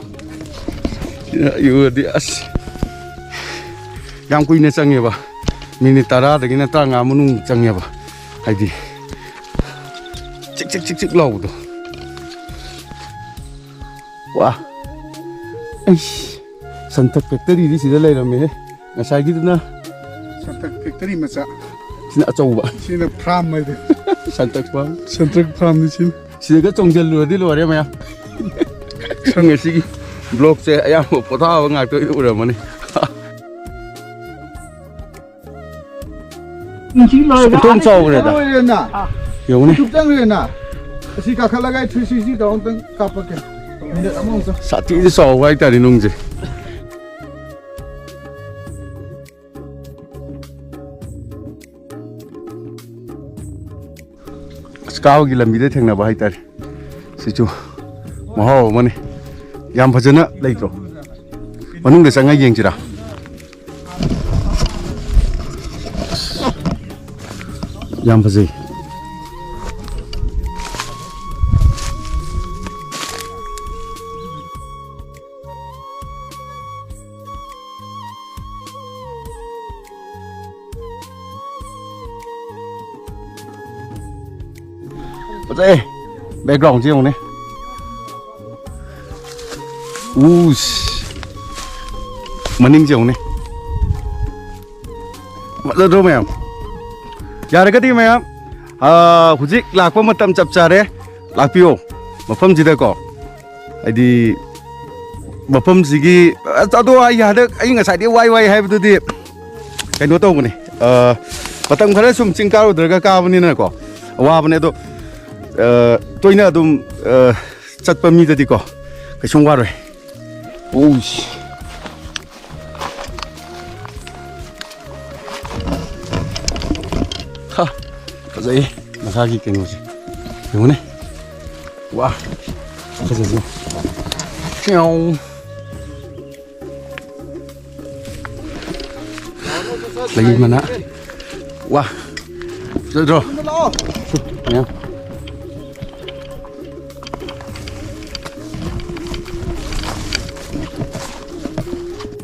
ꯌꯨꯔꯗꯤ ꯑꯁ ꯌꯥꯝ ꯀꯨꯏꯅ ꯆꯪꯉꯦꯕ꯫ ꯃꯤꯅꯤꯠ ꯇꯔꯥꯗꯒꯤꯅ ꯇꯔꯥꯃꯉꯥ ꯃꯅꯨꯡ ꯆꯪꯉꯦꯕ꯫ ꯍꯥꯏꯗꯤ ꯆꯤꯛ ꯆꯤꯛ ꯆꯤꯛ ꯆꯤꯛ ꯂꯥꯎꯕꯗꯣ꯫ ꯋꯥ꯫ ꯑꯩꯁ, ꯁꯟꯊꯛ ꯐꯦꯛꯇꯔꯤꯗꯤ ꯁꯤꯗ ꯂꯩꯔꯝꯃꯦꯍꯦ꯫ ꯉꯁꯥꯏꯒꯤꯗꯨꯅ ꯁꯟꯊꯛ ꯐꯦꯛꯇꯔꯤ ꯃꯆꯥ꯫ ꯁꯤꯅ ꯑꯆꯧꯕ꯫ ꯁꯤꯅ ꯐ꯭ꯔꯥꯝ ꯍꯥꯏꯗꯣ꯫ ꯁꯟꯊꯛ ꯐꯥꯝ꯫ ꯁꯟꯊꯛ ꯐꯥꯝꯅꯤ ꯁꯤꯅ꯫ ꯁꯤꯗꯒ ꯆꯣꯡꯁꯤꯜꯂꯨꯔꯗꯤ ꯂꯣꯏꯔꯦ ꯃꯌꯥꯝ꯫ ꯉꯁꯤꯒꯤ ꯕ꯭ꯂꯣꯛꯁꯦ ꯑꯌꯥꯝꯕ ꯄꯣꯊꯥꯕ ꯉꯥꯛꯇ ꯑꯣꯏꯅ ꯎꯔꯝꯃꯅꯤ꯫ ꯅꯨꯡꯁꯤ ꯂꯣꯏꯔꯒ ꯑꯣꯟꯊꯣꯛ ꯆꯥꯎꯈ꯭ꯔꯦꯗ꯫ ꯂꯣꯏꯔꯦꯅ꯫ ꯌꯦꯡꯉꯨꯅꯦ꯫ ꯆꯨꯞ ꯆꯪꯈ꯭ꯔꯦꯅ꯫ ꯑꯁꯤ ꯀꯥꯈꯠꯂꯒ ꯑꯩ ꯊ꯭ꯔꯤ ꯁꯤꯛꯁꯇꯤ ꯇꯧꯔ ꯑꯝꯇꯪ ꯀꯥꯞꯄꯛꯀꯦ꯫ ꯃꯤꯅꯠ ꯑꯃꯃꯨꯛꯇꯪ꯫ ꯁꯥꯊꯤꯅ ꯆꯥꯎꯕ ꯍꯥꯏꯇꯥꯔꯦ ꯅꯨꯡꯁꯦ꯫ ꯑꯁ, ꯀꯥꯕꯒꯤ ꯂꯝꯕꯤꯗ ꯊꯦꯡꯅꯕ ꯍꯥꯏꯇꯥꯔꯦ꯫ ꯁꯤꯁꯨ ꯃꯍꯥꯎ ꯑꯃꯅꯤ꯫ ꯌꯥꯝ ꯐꯖꯅ ꯂꯩꯇ꯭ꯔꯣ? ꯃꯅꯨꯡꯗ ꯆꯪꯉ ꯌꯦꯡꯁꯤꯔꯥ? ꯌꯥꯝ ꯐꯖꯩ꯫ ꯐꯖꯩ꯫ ꯕꯦꯛꯒ꯭ꯔꯥꯎꯟꯁꯦ ꯌꯦꯡꯉꯨꯅꯦ꯫ ꯎꯁ꯫ ꯃꯅꯤꯡꯁꯦ ꯌꯦꯡꯉꯨꯅꯦ꯫ ꯐꯖꯗ꯭ꯔꯣ ꯃꯌꯥꯝ? ꯌꯥꯔꯒꯗꯤ ꯃꯌꯥꯝ, ꯑꯥ, ꯍꯧꯖꯤꯛ ꯂꯥꯛꯄ ꯃꯇꯝ ꯆꯞ ꯆꯥꯔꯦ꯫ ꯂꯥꯛꯄꯤꯌꯣ꯫ ꯃꯐꯝꯁꯤꯗꯀꯣ꯫ ꯍꯥꯏꯗꯤ ꯃꯐꯝꯁꯤꯒꯤ, ꯑꯁ, ꯑꯗꯣ ꯑꯩ ꯍꯟꯗꯛ ꯑꯩ ꯉꯁꯥꯏꯗꯩ ꯋꯥꯏ ꯋꯥꯏ ꯍꯥꯏꯕꯗꯨꯗꯤ ꯀꯩꯅꯣ ꯇꯧꯕꯅꯦ, ꯑ, ꯃꯇꯝ ꯈꯔ ꯁꯨꯝ ꯆꯤꯡ ꯀꯥꯔꯨꯗ꯭ꯔꯒ ꯀꯥꯕꯅꯤꯅꯀꯣ ꯋꯥꯕꯅꯦ꯫ ꯑꯗꯣ, ꯑ, ꯇꯣꯏꯅ ꯑꯗꯨꯝ, ꯑ, ꯆꯠꯄ ꯃꯤꯗꯗꯤꯀꯣ ꯀꯩꯁꯨꯝ ꯋꯥꯔꯣꯏ꯫ ꯎꯁ꯫ ꯍꯥ, ꯐꯖꯩꯌꯦ ꯃꯁꯥꯒꯤ ꯀꯩꯅꯣꯁꯦ꯫ ꯌꯦꯡꯉꯨꯅꯦ꯫ ꯋꯥ꯫ ꯐꯖꯩꯌꯦ꯫ ꯂꯩ ꯃꯅꯥ꯫ ꯋꯥ꯫ ꯅꯠꯇ꯭ꯔꯣ? ꯂꯥꯛꯑꯣ꯫ ꯌꯥ꯫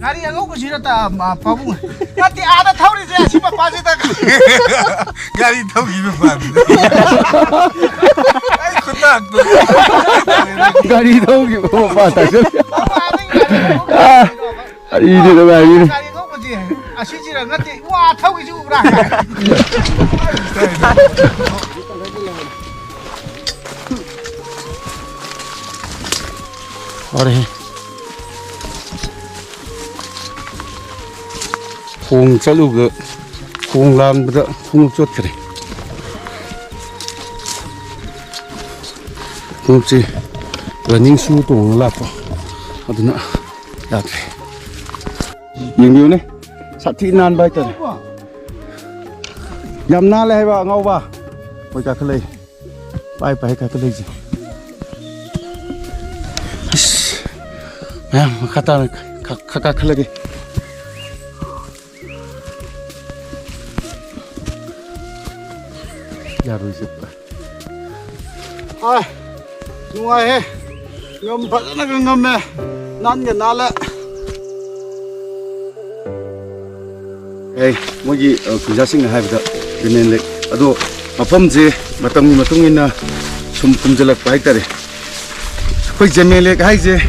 ꯒꯥꯔꯤ ꯑꯉꯧꯕꯁꯤꯔ ꯇ-, ꯃ-, ꯄꯥꯕꯨꯡ? ꯅꯠꯇꯦ, ꯑꯥꯗ ꯊꯧꯔꯤꯁꯦ ꯑꯁꯤ ꯃꯄꯥꯁꯤꯗ꯫ ꯒꯥꯔꯤ ꯊꯧꯈꯤꯕ ꯃꯥꯟꯕ꯫ ꯑꯩ ꯈꯨꯇꯥꯛꯇꯣ꯫ ꯒꯥꯔꯤ ꯊꯧꯈꯤꯕ ꯃꯄꯥ ꯇꯥꯛꯁꯜꯂꯦ꯫ ꯃꯄꯥꯗꯒꯤ ꯒꯥꯔꯤ ꯑꯉꯧꯕ ꯑꯥ, ꯊꯧꯔꯤꯗꯣ꯫ ꯑꯩꯗꯤ ꯅꯨꯡꯉꯥꯏꯔꯤꯅꯦ꯫ ꯒꯥꯔꯤ ꯑꯉꯧꯕꯁꯦ ꯑꯁꯤꯁꯤꯔ? ꯅꯠꯇꯦ, ꯋꯥ ꯊꯧꯈꯤꯁꯤ ꯎꯕ꯭ꯔꯥ? ꯐꯔꯦ꯫ ꯈꯣꯡ ꯆꯠꯂꯨꯕꯗ, ꯈꯣꯡ ꯂꯥꯟꯕꯗ ꯈꯣꯡꯎꯞ ꯆꯣꯠꯈ꯭ꯔꯦ꯫ ꯈꯣꯡꯎꯞꯁꯤ running shoe ꯇꯣꯡꯉ ꯂꯥꯛꯄ, ꯑꯗꯨꯅ ꯌꯥꯗ꯭ꯔꯦ꯫ ꯌꯦꯡꯕꯤꯌꯨꯅꯦ, ꯁꯥꯊꯤ ꯅꯥꯟꯕ ꯍꯥꯏꯇꯥꯔꯦ꯫ ꯌꯥꯝ ꯅꯥꯜꯂꯦ ꯍꯥꯏꯕ, ꯑꯉꯥꯎꯕ꯫ ꯃꯣꯏ ꯀꯥꯈꯠꯂꯛꯏ꯫ ꯄꯥꯏ ꯄꯥꯏ ꯀꯥꯈꯠꯂꯛꯏꯁꯦ꯫ ꯑꯁ, ꯃꯌꯥꯝ ꯃꯈꯥ ꯇꯥꯅ ꯈ-, ꯈ-, ꯈ-, ꯀꯥꯈꯠꯂꯒꯦ꯫ ꯌꯥꯔꯣꯏꯁꯦ꯫ ꯑꯥꯏ, ꯅꯨꯡꯉꯥꯏꯍꯦ꯫ ꯉꯝ ꯐꯖꯅꯒ ꯉꯝꯃꯦ꯫ ꯅꯥꯟꯒ ꯅꯥꯜꯂꯦ꯫ ꯑꯦ, ꯃꯣꯏꯒꯤ, ꯑ, ꯈꯨꯟꯖꯥꯁꯤꯡꯅ ꯍꯥꯏꯕꯗ ꯖꯦꯃꯦꯟ ꯂꯦꯛ꯫ ꯑꯗꯣ ꯃꯐꯝꯁꯦ ꯃꯇꯝꯒꯤ ꯃꯇꯨꯡ ꯏꯟꯅ ꯁꯨꯝ ꯐꯨꯝꯖꯜꯂꯛꯄ ꯍꯥꯏꯇꯥꯔꯦ꯫ ꯑꯩꯈꯣꯏ ꯖꯦꯃꯦꯟ ꯂꯦꯛ ꯍꯥꯏꯁꯦ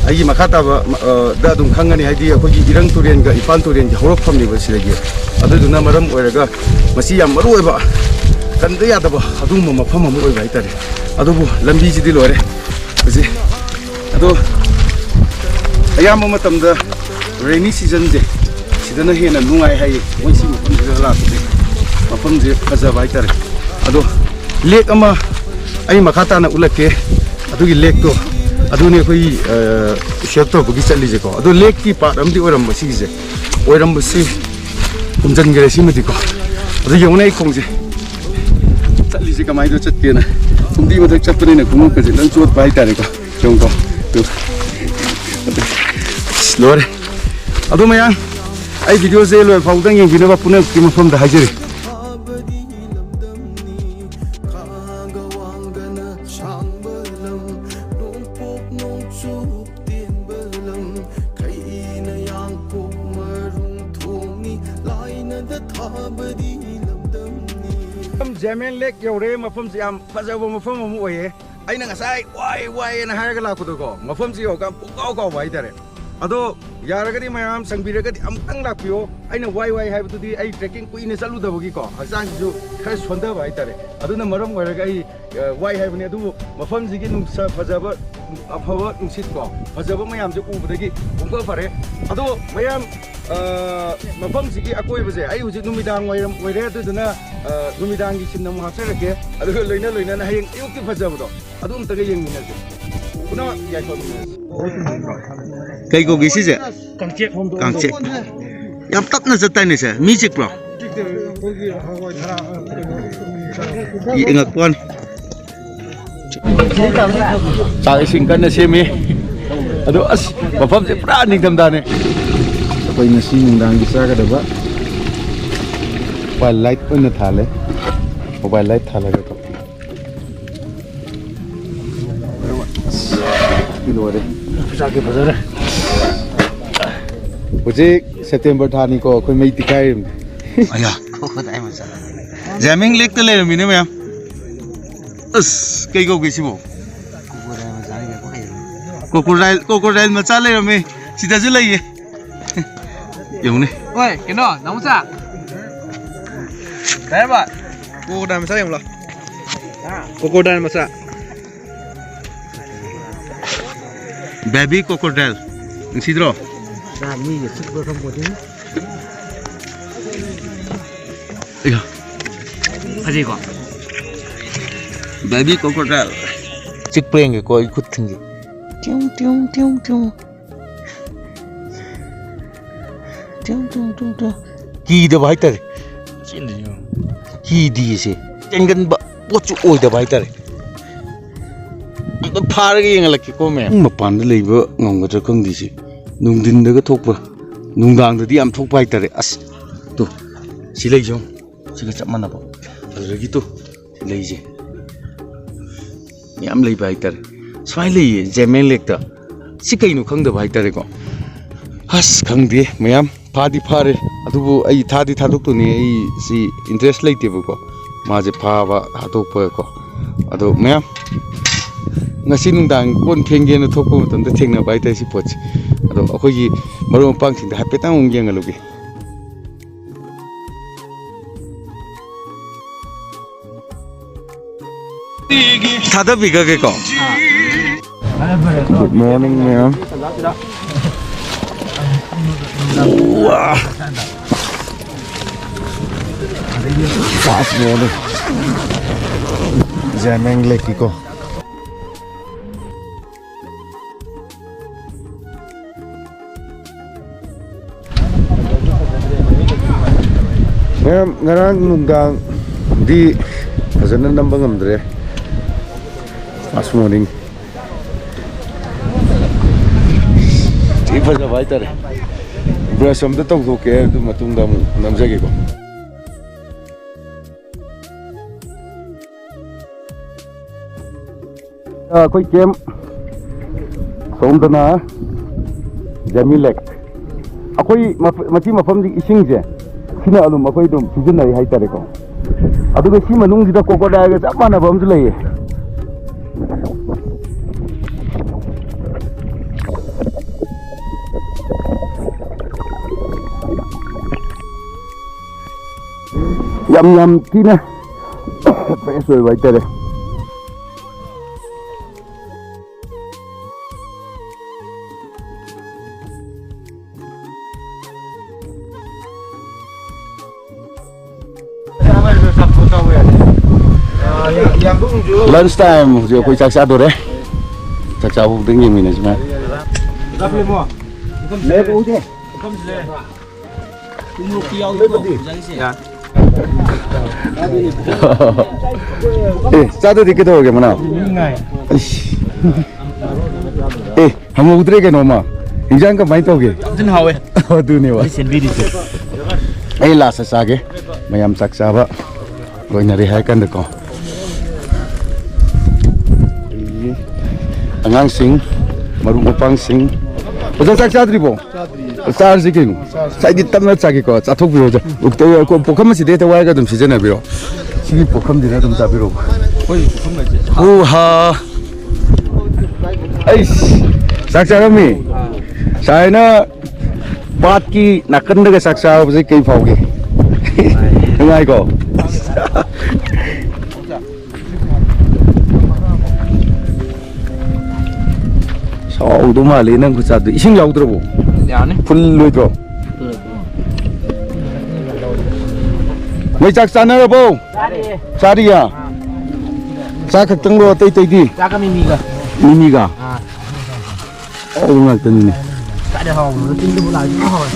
ꯑꯩꯒꯤ ꯃꯈꯥ ꯇꯥꯕ, ꯑ, ꯗ ꯑꯗꯨꯝ ꯈꯪꯒꯅꯤ, ꯍꯥꯏꯗꯤ ꯑꯩꯈꯣꯏꯒꯤ ꯏꯔꯪ ꯇꯨꯔꯦꯟꯒ ꯏꯄꯥꯟ ꯇꯨꯔꯦꯟꯒꯤ ꯍꯧꯔꯛꯐꯝꯅꯦꯕ ꯁꯤꯗꯒꯤ꯫ ꯑꯗꯨꯗꯨꯅ ꯃꯔꯝ ꯑꯣꯏꯔꯒ ꯃꯁꯤ ꯌꯥꯝ ꯃꯔꯨ ꯑꯣꯏꯕ, ꯀꯟꯗ ꯌꯥꯗꯕ ꯑꯗꯨꯒꯨꯝꯕ ꯃꯐꯝ ꯑꯃ ꯑꯣꯏꯕ ꯍꯥꯏꯇꯥꯔꯦ꯫ ꯑꯗꯨꯕꯨ ꯂꯝꯕꯤꯁꯤꯗꯤ ꯂꯣꯏꯔꯦ꯫ ꯍꯧꯖꯤꯛ ꯑꯗꯣ ꯑꯌꯥꯝꯕ ꯃꯇꯝꯗ rainy seasonꯁꯦ ꯁꯤꯗꯅ ꯍꯦꯟꯅ ꯅꯨꯡꯉꯥꯏ ꯍꯥꯏꯌꯦ, ꯃꯣꯏ ꯁꯤ ꯃꯐꯝꯁꯤꯗ ꯂꯥꯛꯄꯁꯦ꯫ ꯃꯐꯝꯁꯦ ꯐꯖꯕ ꯍꯥꯏꯇꯥꯔꯦ꯫ ꯑꯗꯣ ꯂꯦꯛ ꯑꯃ ꯑꯩ ꯃꯈꯥ ꯇꯥꯅ ꯎꯠꯂꯛꯀꯦ꯫ ꯑꯗꯨꯒꯤ ꯂꯦꯛꯇꯣ ꯑꯗꯨꯅꯦ ꯑꯩꯈꯣꯏ, ꯑ, ꯁꯦꯞ ꯇꯧꯕꯒꯤ ꯆꯠꯂꯤꯁꯦꯀꯣ꯫ ꯑꯗꯣ ꯂꯦꯛꯀꯤ part ꯑꯃꯗꯤ ꯑꯣꯏꯔꯝꯕ ꯁꯤꯒꯤꯁꯦ, ꯑꯣꯏꯔꯝꯕꯁꯤ ꯐꯨꯝꯖꯤꯟꯈ꯭ꯔꯦ ꯁꯤꯃꯗꯤꯀꯣ꯫ ꯑꯗꯣ ꯌꯦꯡꯉꯨꯅꯦ ꯑꯩ ꯈꯣꯡꯁꯦ ꯆꯠꯂꯤꯁꯦ ꯀꯃꯥꯏꯅ ꯆꯠꯀꯦꯅ꯫ ꯐꯨꯝꯗꯤ ꯃꯊꯛ ꯆꯠꯄꯅꯤꯅ ꯈꯣꯡꯎꯞꯀꯁꯦ ꯂꯣꯏ ꯆꯣꯠꯄ ꯍꯥꯏꯇꯥꯔꯦꯀꯣ꯫ ꯌꯦꯡꯉꯨꯀꯣ꯫ ꯇꯨ꯫ ꯑꯁ, ꯂꯣꯏꯔꯦ꯫ ꯑꯗꯣ ꯃꯌꯥꯝ, ꯑꯩ videoꯁꯦ ꯂꯣꯏ ꯐꯥꯎꯗꯪ ꯌꯦꯡꯕꯤꯅꯕ ꯄꯨꯝꯅꯃꯛꯀꯤ ꯃꯐꯝꯗ ꯍꯥꯏꯖꯔꯤ꯫ ꯁꯨꯛ ꯇꯦꯟꯕ ꯂꯝ, ꯈꯩꯅ ꯌꯥꯡꯀꯣꯛ ꯃꯔꯨꯡ ꯊꯣꯡꯅꯤ, ꯂꯥꯏꯅꯗ ꯊꯥꯕꯗꯤ ꯂꯝꯗꯝꯅꯤ꯫ ꯖꯦꯃꯦꯟ ꯂꯦꯛ ꯌꯧꯔꯦ꯫ ꯃꯐꯝꯁꯦ ꯌꯥꯝ ꯐꯖꯕ ꯃꯐꯝ ꯑꯃ ꯑꯣꯏꯌꯦ꯫ ꯑꯩꯅ ꯉꯁꯥꯏ ꯋꯥꯏ ꯋꯥꯏꯅ ꯍꯥꯏꯔꯒ ꯂꯥꯛꯄꯗꯣꯀꯣ, ꯃꯐꯝꯁꯦ ꯌꯧꯔꯒ ꯄꯨꯡꯀꯥꯎ ꯀꯥꯎꯕ ꯍꯥꯏꯇꯥꯔꯦ꯫ ꯑꯗꯣ ꯌꯥꯔꯒꯗꯤ ꯃꯌꯥꯝ ꯁꯪꯕꯤꯔꯒꯗꯤ ꯑꯃꯨꯛꯇꯪ ꯂꯥꯛꯄꯤꯌꯣ꯫ ꯑꯩꯅ ꯋꯥꯏ ꯋꯥꯏ ꯍꯥꯏꯕꯗꯨꯗꯤ ꯑꯩ ꯇ꯭ꯔꯦꯛꯀꯤꯡ ꯀꯨꯏꯅ ꯆꯠꯂꯨꯗꯕꯒꯤꯀꯣ, ꯍꯛꯆꯥꯡꯁꯤꯁꯨ ꯈꯔ ꯁꯣꯟꯊꯕ ꯍꯥꯏꯇꯥꯔꯦ꯫ ꯑꯗꯨꯅ ꯃꯔꯝ ꯑꯣꯏꯔꯒ ꯑꯩ, ꯑ, ꯋꯥꯏ ꯍꯥꯏꯕꯅꯤ꯫ ꯑꯗꯨꯕꯨ ꯃꯐꯝꯁꯤꯒꯤ ꯅꯨꯡꯁꯥ ꯐꯖꯕ, ꯑꯐꯕ ꯅꯨꯡꯁꯤꯠꯀꯣ, ꯐꯖꯕ ꯃꯌꯥꯝꯁꯦ ꯎꯕꯗꯒꯤ ꯄꯨꯡꯐ ꯐꯔꯦ꯫ ꯑꯗꯣ ꯃꯌꯥꯝ, ꯑ, ꯃꯐꯝꯁꯤꯒꯤ ꯑꯀꯣꯏꯕꯁꯦ ꯑꯩ ꯍꯧꯖꯤꯛ ꯅꯨꯃꯤꯗꯥꯡ ꯋꯥꯏꯔꯝ ꯑꯣꯏꯔꯦ, ꯑꯗꯨꯗꯨꯅ, ꯑ, ꯅꯨꯃꯤꯗꯥꯡꯒꯤ ꯁꯤꯟ ꯑꯃꯨꯛ ꯍꯥꯞꯆꯔꯛꯀꯦ꯫ ꯑꯗꯨꯒ ꯂꯣꯏꯅ ꯂꯣꯏꯅꯅ ꯍꯌꯦꯡ ꯑꯌꯨꯛꯀꯤ ꯐꯖꯕꯗꯣ ꯑꯗꯨ ꯑꯝꯇꯒ ꯌꯦꯡꯃꯤꯟꯅꯁꯦ꯫ ꯄꯨꯟꯅ ꯌꯥꯏꯐꯃꯤꯟꯅꯁꯦ꯫ ꯀꯩ ꯀꯧꯒꯦ ꯁꯤꯁꯦ? ꯀꯥꯡꯆꯦꯛ꯫ ꯀꯥꯡꯆꯦꯛ꯫ ꯌꯥꯝ ꯇꯞꯅ ꯆꯠꯇꯥꯏꯅꯦ ꯁꯦ꯫ ꯃꯤ ꯆꯤꯛꯄ꯭ꯔꯣ? ꯌꯦꯡꯉꯛꯄ ꯋꯥꯅꯤ꯫ ꯆꯥꯛ ꯏꯁꯤꯡ ꯀꯟꯅ ꯁꯦꯝꯃꯤ꯫ ꯑꯗꯣ ꯑꯁ, ꯃꯐꯝꯁꯦ ꯄꯨꯔꯥ ꯅꯤꯡꯊꯝꯊꯥꯅꯦ꯫ ꯑꯩꯈꯣꯏ ꯉꯁꯤ ꯅꯨꯡꯗꯥꯡꯒꯤ ꯆꯥꯒꯗꯕ ꯃꯣꯕꯥꯏꯜ ꯂꯥꯏꯠ ꯑꯣꯏꯅ ꯊꯥꯜꯂꯦ꯫ Mobile light ꯊꯥꯜꯂꯒ ꯀꯞꯄꯤ꯫ ꯂꯣꯏꯔꯦ꯫ ꯆꯥꯛꯇꯤ ꯐꯖꯔꯦ꯫ ꯍꯧꯖꯤꯛ ꯁꯦꯞꯇꯦꯝꯕꯔ ꯊꯥꯅꯤꯀꯣ, ꯑꯩꯈꯣꯏ ꯃꯩ ꯇꯤꯈꯥꯏꯔꯤꯕꯅꯤ꯫ ꯑꯌꯥ꯫ ꯖꯥꯃꯤꯡ ꯂꯦꯛꯇ ꯂꯩꯔꯝꯃꯤꯅꯦ ꯃꯌꯥꯝ꯫ ꯑꯁ, ꯀꯩ ꯀꯧꯒꯦ ꯁꯤꯕꯣ? ꯀ꯭ꯔꯣꯀꯣꯗꯥꯏꯜ, ꯀ꯭ꯔꯣꯀꯣꯗꯥꯏꯜ ꯃꯆꯥ ꯂꯩꯔꯝꯃꯦ꯫ ꯁꯤꯗꯁꯨ ꯂꯩꯌꯦ꯫ ꯌꯦꯡꯉꯨꯅꯦ꯫ ꯍꯣꯏ, ꯀꯩꯅꯣ, ꯅꯥꯎꯆꯥ꯫ ꯀꯩ ꯍꯥꯏꯕ? ꯀ꯭ꯔꯣꯀꯣꯗꯥꯏꯜ ꯃꯆꯥ ꯌꯦꯡꯉꯨ ꯂꯥꯎ꯫ ꯀ꯭ꯔꯣꯀꯣꯗꯥꯏꯜ ꯃꯆꯥ꯫ Baby crocodile. ꯅꯨꯡꯁꯤꯗ꯭ꯔꯣ? ꯃꯤꯒ ꯆꯤꯛꯄ꯭ꯔꯥ ꯈꯪꯄꯣꯠꯇꯦ꯫ ꯑꯌꯥ꯫ ꯐꯖꯩꯀꯣ? Baby crocodile. ꯆꯤꯛꯄ꯭ꯔꯥ ꯌꯦꯡꯒꯦꯀꯣ, ꯑꯩ ꯈꯨꯠ ꯊꯤꯡꯒꯦ꯫ ꯇ꯭ꯌꯨꯡ, ꯇ꯭ꯌꯨꯡ, ꯇ꯭ꯌꯨꯡ, ꯇ꯭ꯌꯨꯡ꯫ ꯇ꯭ꯌꯨꯡ, ꯇ꯭ꯌꯨꯡ, ꯇ꯭ꯌꯨꯡ, ꯇ꯭ꯌꯨꯡ꯫ ꯀꯤꯗꯕ ꯍꯥꯏꯇꯥꯔꯦ꯫ ꯆꯦꯟꯗꯣꯏꯅꯤ ꯌꯦꯡꯉꯣ꯫ ꯀꯤꯗꯤꯌꯦ ꯁꯦ꯫ ꯆꯦꯟꯒꯟꯕ ꯄꯣꯠꯁꯨ ꯑꯣꯏꯗꯕ ꯍꯥꯏꯇꯥꯔꯦ꯫ ꯑꯝꯇ ꯐꯥꯔꯒ ꯌꯦꯡꯍꯜꯂꯛꯀꯦꯀꯣ ꯃꯌꯥꯝ꯫ ꯃꯄꯥꯟꯗ ꯂꯩꯕ ꯉꯝꯒꯗ꯭ꯔꯥ ꯈꯪꯗꯦ ꯁꯤ꯫ ꯅꯨꯡꯊꯤꯟꯗꯒ ꯊꯣꯛꯄ, ꯅꯨꯡꯗꯥꯡꯗꯗꯤ ꯌꯥꯝ ꯊꯣꯛꯄ ꯍꯥꯏꯇꯥꯔꯦ꯫ ꯑꯁ, ꯇꯨ, ꯁꯤ ꯂꯩꯁꯦ ꯌꯦꯡꯉꯣ꯫ ꯁꯤꯒ ꯆꯞ ꯃꯥꯟꯅꯕ꯫ ꯑꯗꯨꯗꯒꯤ ꯇꯨ, ꯁꯤ ꯂꯩꯁꯦ꯫ ꯃꯌꯥꯝ ꯂꯩꯕ ꯍꯥꯏꯇꯥꯔꯦ꯫ ꯁꯨꯃꯥꯏꯅ ꯂꯩꯌꯦ ꯖꯦꯃꯦꯡ ꯂꯦꯛꯇ꯫ ꯁꯤ ꯀꯩꯅꯣ ꯈꯪꯗꯕ ꯍꯥꯏꯇꯥꯔꯦꯀꯣ꯫ ꯑꯁ, ꯈꯪꯗꯦ ꯃꯌꯥꯝ, ꯐꯥꯗꯤ ꯐꯥꯔꯦ, ꯑꯗꯨꯕꯨ ꯑꯩ ꯊꯥꯗꯤ ꯊꯥꯗꯣꯛꯇꯣꯏꯅꯦ꯫ ꯑꯩ ꯁꯤ ꯏꯟꯇꯔꯦꯁ ꯂꯩꯇꯦꯕꯀꯣ, ꯃꯥꯁꯦ ꯐꯥꯕ ꯍꯥꯠꯇꯣꯛꯄꯀꯣ꯫ ꯑꯗꯣ ꯃꯌꯥꯝ, ꯉꯁꯤ ꯅꯨꯡꯗꯥꯡ ꯀꯣꯟ ꯐꯦꯡꯒꯦꯅ ꯊꯣꯛꯄ ꯃꯇꯝꯗ ꯊꯦꯡꯅꯕ ꯍꯥꯏꯇꯥꯔꯦ ꯁꯤ ꯄꯣꯠꯁꯦ꯫ ꯑꯗꯣ ꯑꯩꯈꯣꯏꯒꯤ ꯃꯔꯨꯞ ꯃꯄꯥꯡꯁꯤꯡꯗ ꯍꯥꯏꯐꯦꯠꯇꯪ ꯑꯃꯨꯛ ꯌꯦꯡꯍꯜꯂꯨꯒꯦ꯫ ꯊꯥꯗꯕꯤꯈ꯭ꯔꯒꯦꯀꯣ꯫ Good morning, ma'am. ꯋꯥ! Fast morning. ꯖꯦꯃꯦꯡ ꯂꯦꯛꯀꯤꯀꯣ꯫ ꯃꯌꯥꯝ, ꯉꯔꯥꯡ ꯅꯨꯡꯗꯥꯡꯗꯤ ꯐꯖꯅ ꯅꯝꯕ ꯉꯝꯗ꯭ꯔꯦ꯫ Fast morning꯫ ꯊꯤ ꯐꯖꯕ ꯍꯥꯏꯇꯥꯔꯦ꯫ Brush ꯑꯝꯇ ꯇꯧꯊꯣꯛꯀꯦ, ꯑꯗꯨ ꯃꯇꯨꯡꯗ ꯑꯃꯨꯛ ꯅꯝꯖꯒꯦꯀꯣ꯫ ꯑꯩꯈꯣꯏ camp ꯁꯣꯝꯗꯅ ꯖꯦꯃꯤ ꯂꯦꯛ꯫ ꯑꯩꯈꯣꯏ ꯃꯐ-, ꯃꯁꯤ ꯃꯐꯝꯁꯤ ꯏꯁꯤꯡꯁꯦ ꯁꯤꯅ ꯑꯗꯨꯝ ꯑꯩꯈꯣꯏ ꯑꯗꯨꯝ ꯁꯤꯖꯤꯟꯅꯩ ꯍꯥꯏꯇꯥꯔꯦꯀꯣ꯫ ꯑꯗꯨꯒ ꯁꯤ ꯃꯅꯨꯡꯁꯤꯗ crocodileꯒ ꯆꯞ ꯃꯥꯟꯅꯕ ꯑꯃꯁꯨ ꯂꯩꯌꯦ꯫ ꯌꯥꯝ, ꯌꯥꯝ ꯊꯤꯅ fresh ꯑꯣꯏꯕ ꯍꯥꯏꯇꯥꯔꯦ꯫ Lunch time, ꯍꯧꯖꯤꯛ ꯑꯩꯈꯣꯏ ꯆꯥꯛ ꯆꯥꯗꯣꯔꯦ꯫ ꯆꯥꯛ ꯆꯥꯕ ꯈꯨꯗꯤꯡ ꯌꯦꯡꯃꯤꯟꯅꯁꯤ ꯃꯌꯥꯝ꯫ ꯑꯦ, ꯆꯥꯗꯗꯤ ꯀꯩꯗꯧꯔꯒꯦ, ꯃꯅꯥꯎ? ꯑꯩꯁ꯫ ꯑꯦ, ꯍꯪꯍꯧꯗ꯭ꯔꯦ ꯀꯩꯅꯣꯝꯃ꯫ ꯏꯟꯖꯥꯡ ꯀꯃꯥꯏꯅ ꯇꯧꯒꯦ? ꯌꯥꯝ ꯊꯤꯅ ꯍꯥꯎꯋꯦ꯫ ꯑꯗꯨꯅꯦꯕ꯫ ꯑꯩ ꯁꯦꯝꯕꯤꯔꯤꯁꯦ꯫ ꯑꯩ last ꯆꯥꯒꯦ꯫ ꯃꯌꯥꯝ ꯆꯥꯛ ꯆꯥꯕ ꯂꯣꯏꯅꯔꯦ ꯍꯥꯏꯔ ꯀꯥꯟꯗꯀꯣ꯫ ꯑꯉꯥꯡꯁꯤꯡ, ꯃꯔꯨꯞ ꯃꯄꯥꯡꯁꯤꯡ, ꯑꯣꯖꯥ, ꯆꯥꯛ ꯆꯥꯗ꯭ꯔꯤꯕꯣ? ꯆꯥꯗ꯭ꯔꯤꯌꯦ꯫ ꯆꯥꯔꯁꯤ ꯀꯩꯅꯣ꯫ ꯆꯥꯔꯁꯤ꯫ ꯉꯁꯥꯏꯗꯤ ꯇꯞꯅ ꯆꯥꯒꯦꯀꯣ, ꯆꯥꯊꯣꯛꯄꯤꯔꯣ, ꯑꯣꯖꯥ꯫ ꯎꯛꯇ-, ꯄꯨꯈꯝ ꯑꯁꯤꯗ ꯍꯦꯛꯇ ꯋꯥꯏꯔꯒ ꯑꯗꯨꯝ ꯁꯤꯖꯤꯟꯅꯕꯤꯔꯣ꯫ ꯁꯤꯒꯤ ꯄꯨꯈꯝꯁꯤꯗ ꯑꯗꯨꯝ ꯆꯥꯕꯤꯔꯣ꯫ ꯑꯩꯈꯣꯏ ꯄꯨꯈꯝ ꯂꯩꯇꯦ꯫ ꯍꯨ ꯍꯥ꯫ ꯑꯩꯁ, ꯆꯥꯛ ꯆꯥꯔꯝꯃꯤ꯫ ꯁꯥꯏꯅ ꯄꯥꯠꯀꯤ ꯅꯥꯀꯟꯗꯒ ꯆꯥꯛ ꯆꯥꯕꯁꯦ ꯀꯩ ꯐꯥꯎꯒꯦ? ꯅꯨꯡꯉꯥꯏꯀꯣ? ꯁꯥꯎꯗꯧ ꯃꯥꯜꯂꯦ ꯅꯪ ꯈꯨꯆꯥꯗꯣ꯫ ꯏꯁꯤꯡ ꯌꯥꯎꯗ꯭ꯔꯕꯣ? ꯌꯥꯅꯤ꯫ ꯐꯨꯜꯂꯣꯏꯗ꯭ꯔꯣ? ꯅꯣꯏ ꯆꯥꯛ ꯆꯥꯅꯔꯕꯣ? ꯆꯥꯔꯤꯌꯦ꯫ ꯆꯥꯛ ꯈꯛꯇꯪꯂꯣ, ꯑꯇꯩ ꯑꯇꯩꯗꯤ? ꯆꯥꯛꯀ ꯃꯤꯃꯤꯒ꯫ ꯃꯤꯃꯤꯒ? ꯑꯥ꯫ ꯑꯍꯥꯎꯕ ꯉꯥꯛꯇꯅꯤꯅꯦ꯫ ꯀꯥꯏꯗꯩ ꯍꯥꯎꯕꯅꯣ? ꯆꯤꯟꯗꯕꯨ ꯂꯥꯛꯑꯗꯤ ꯑꯗꯨꯝ ꯍꯥꯎꯋꯦ꯫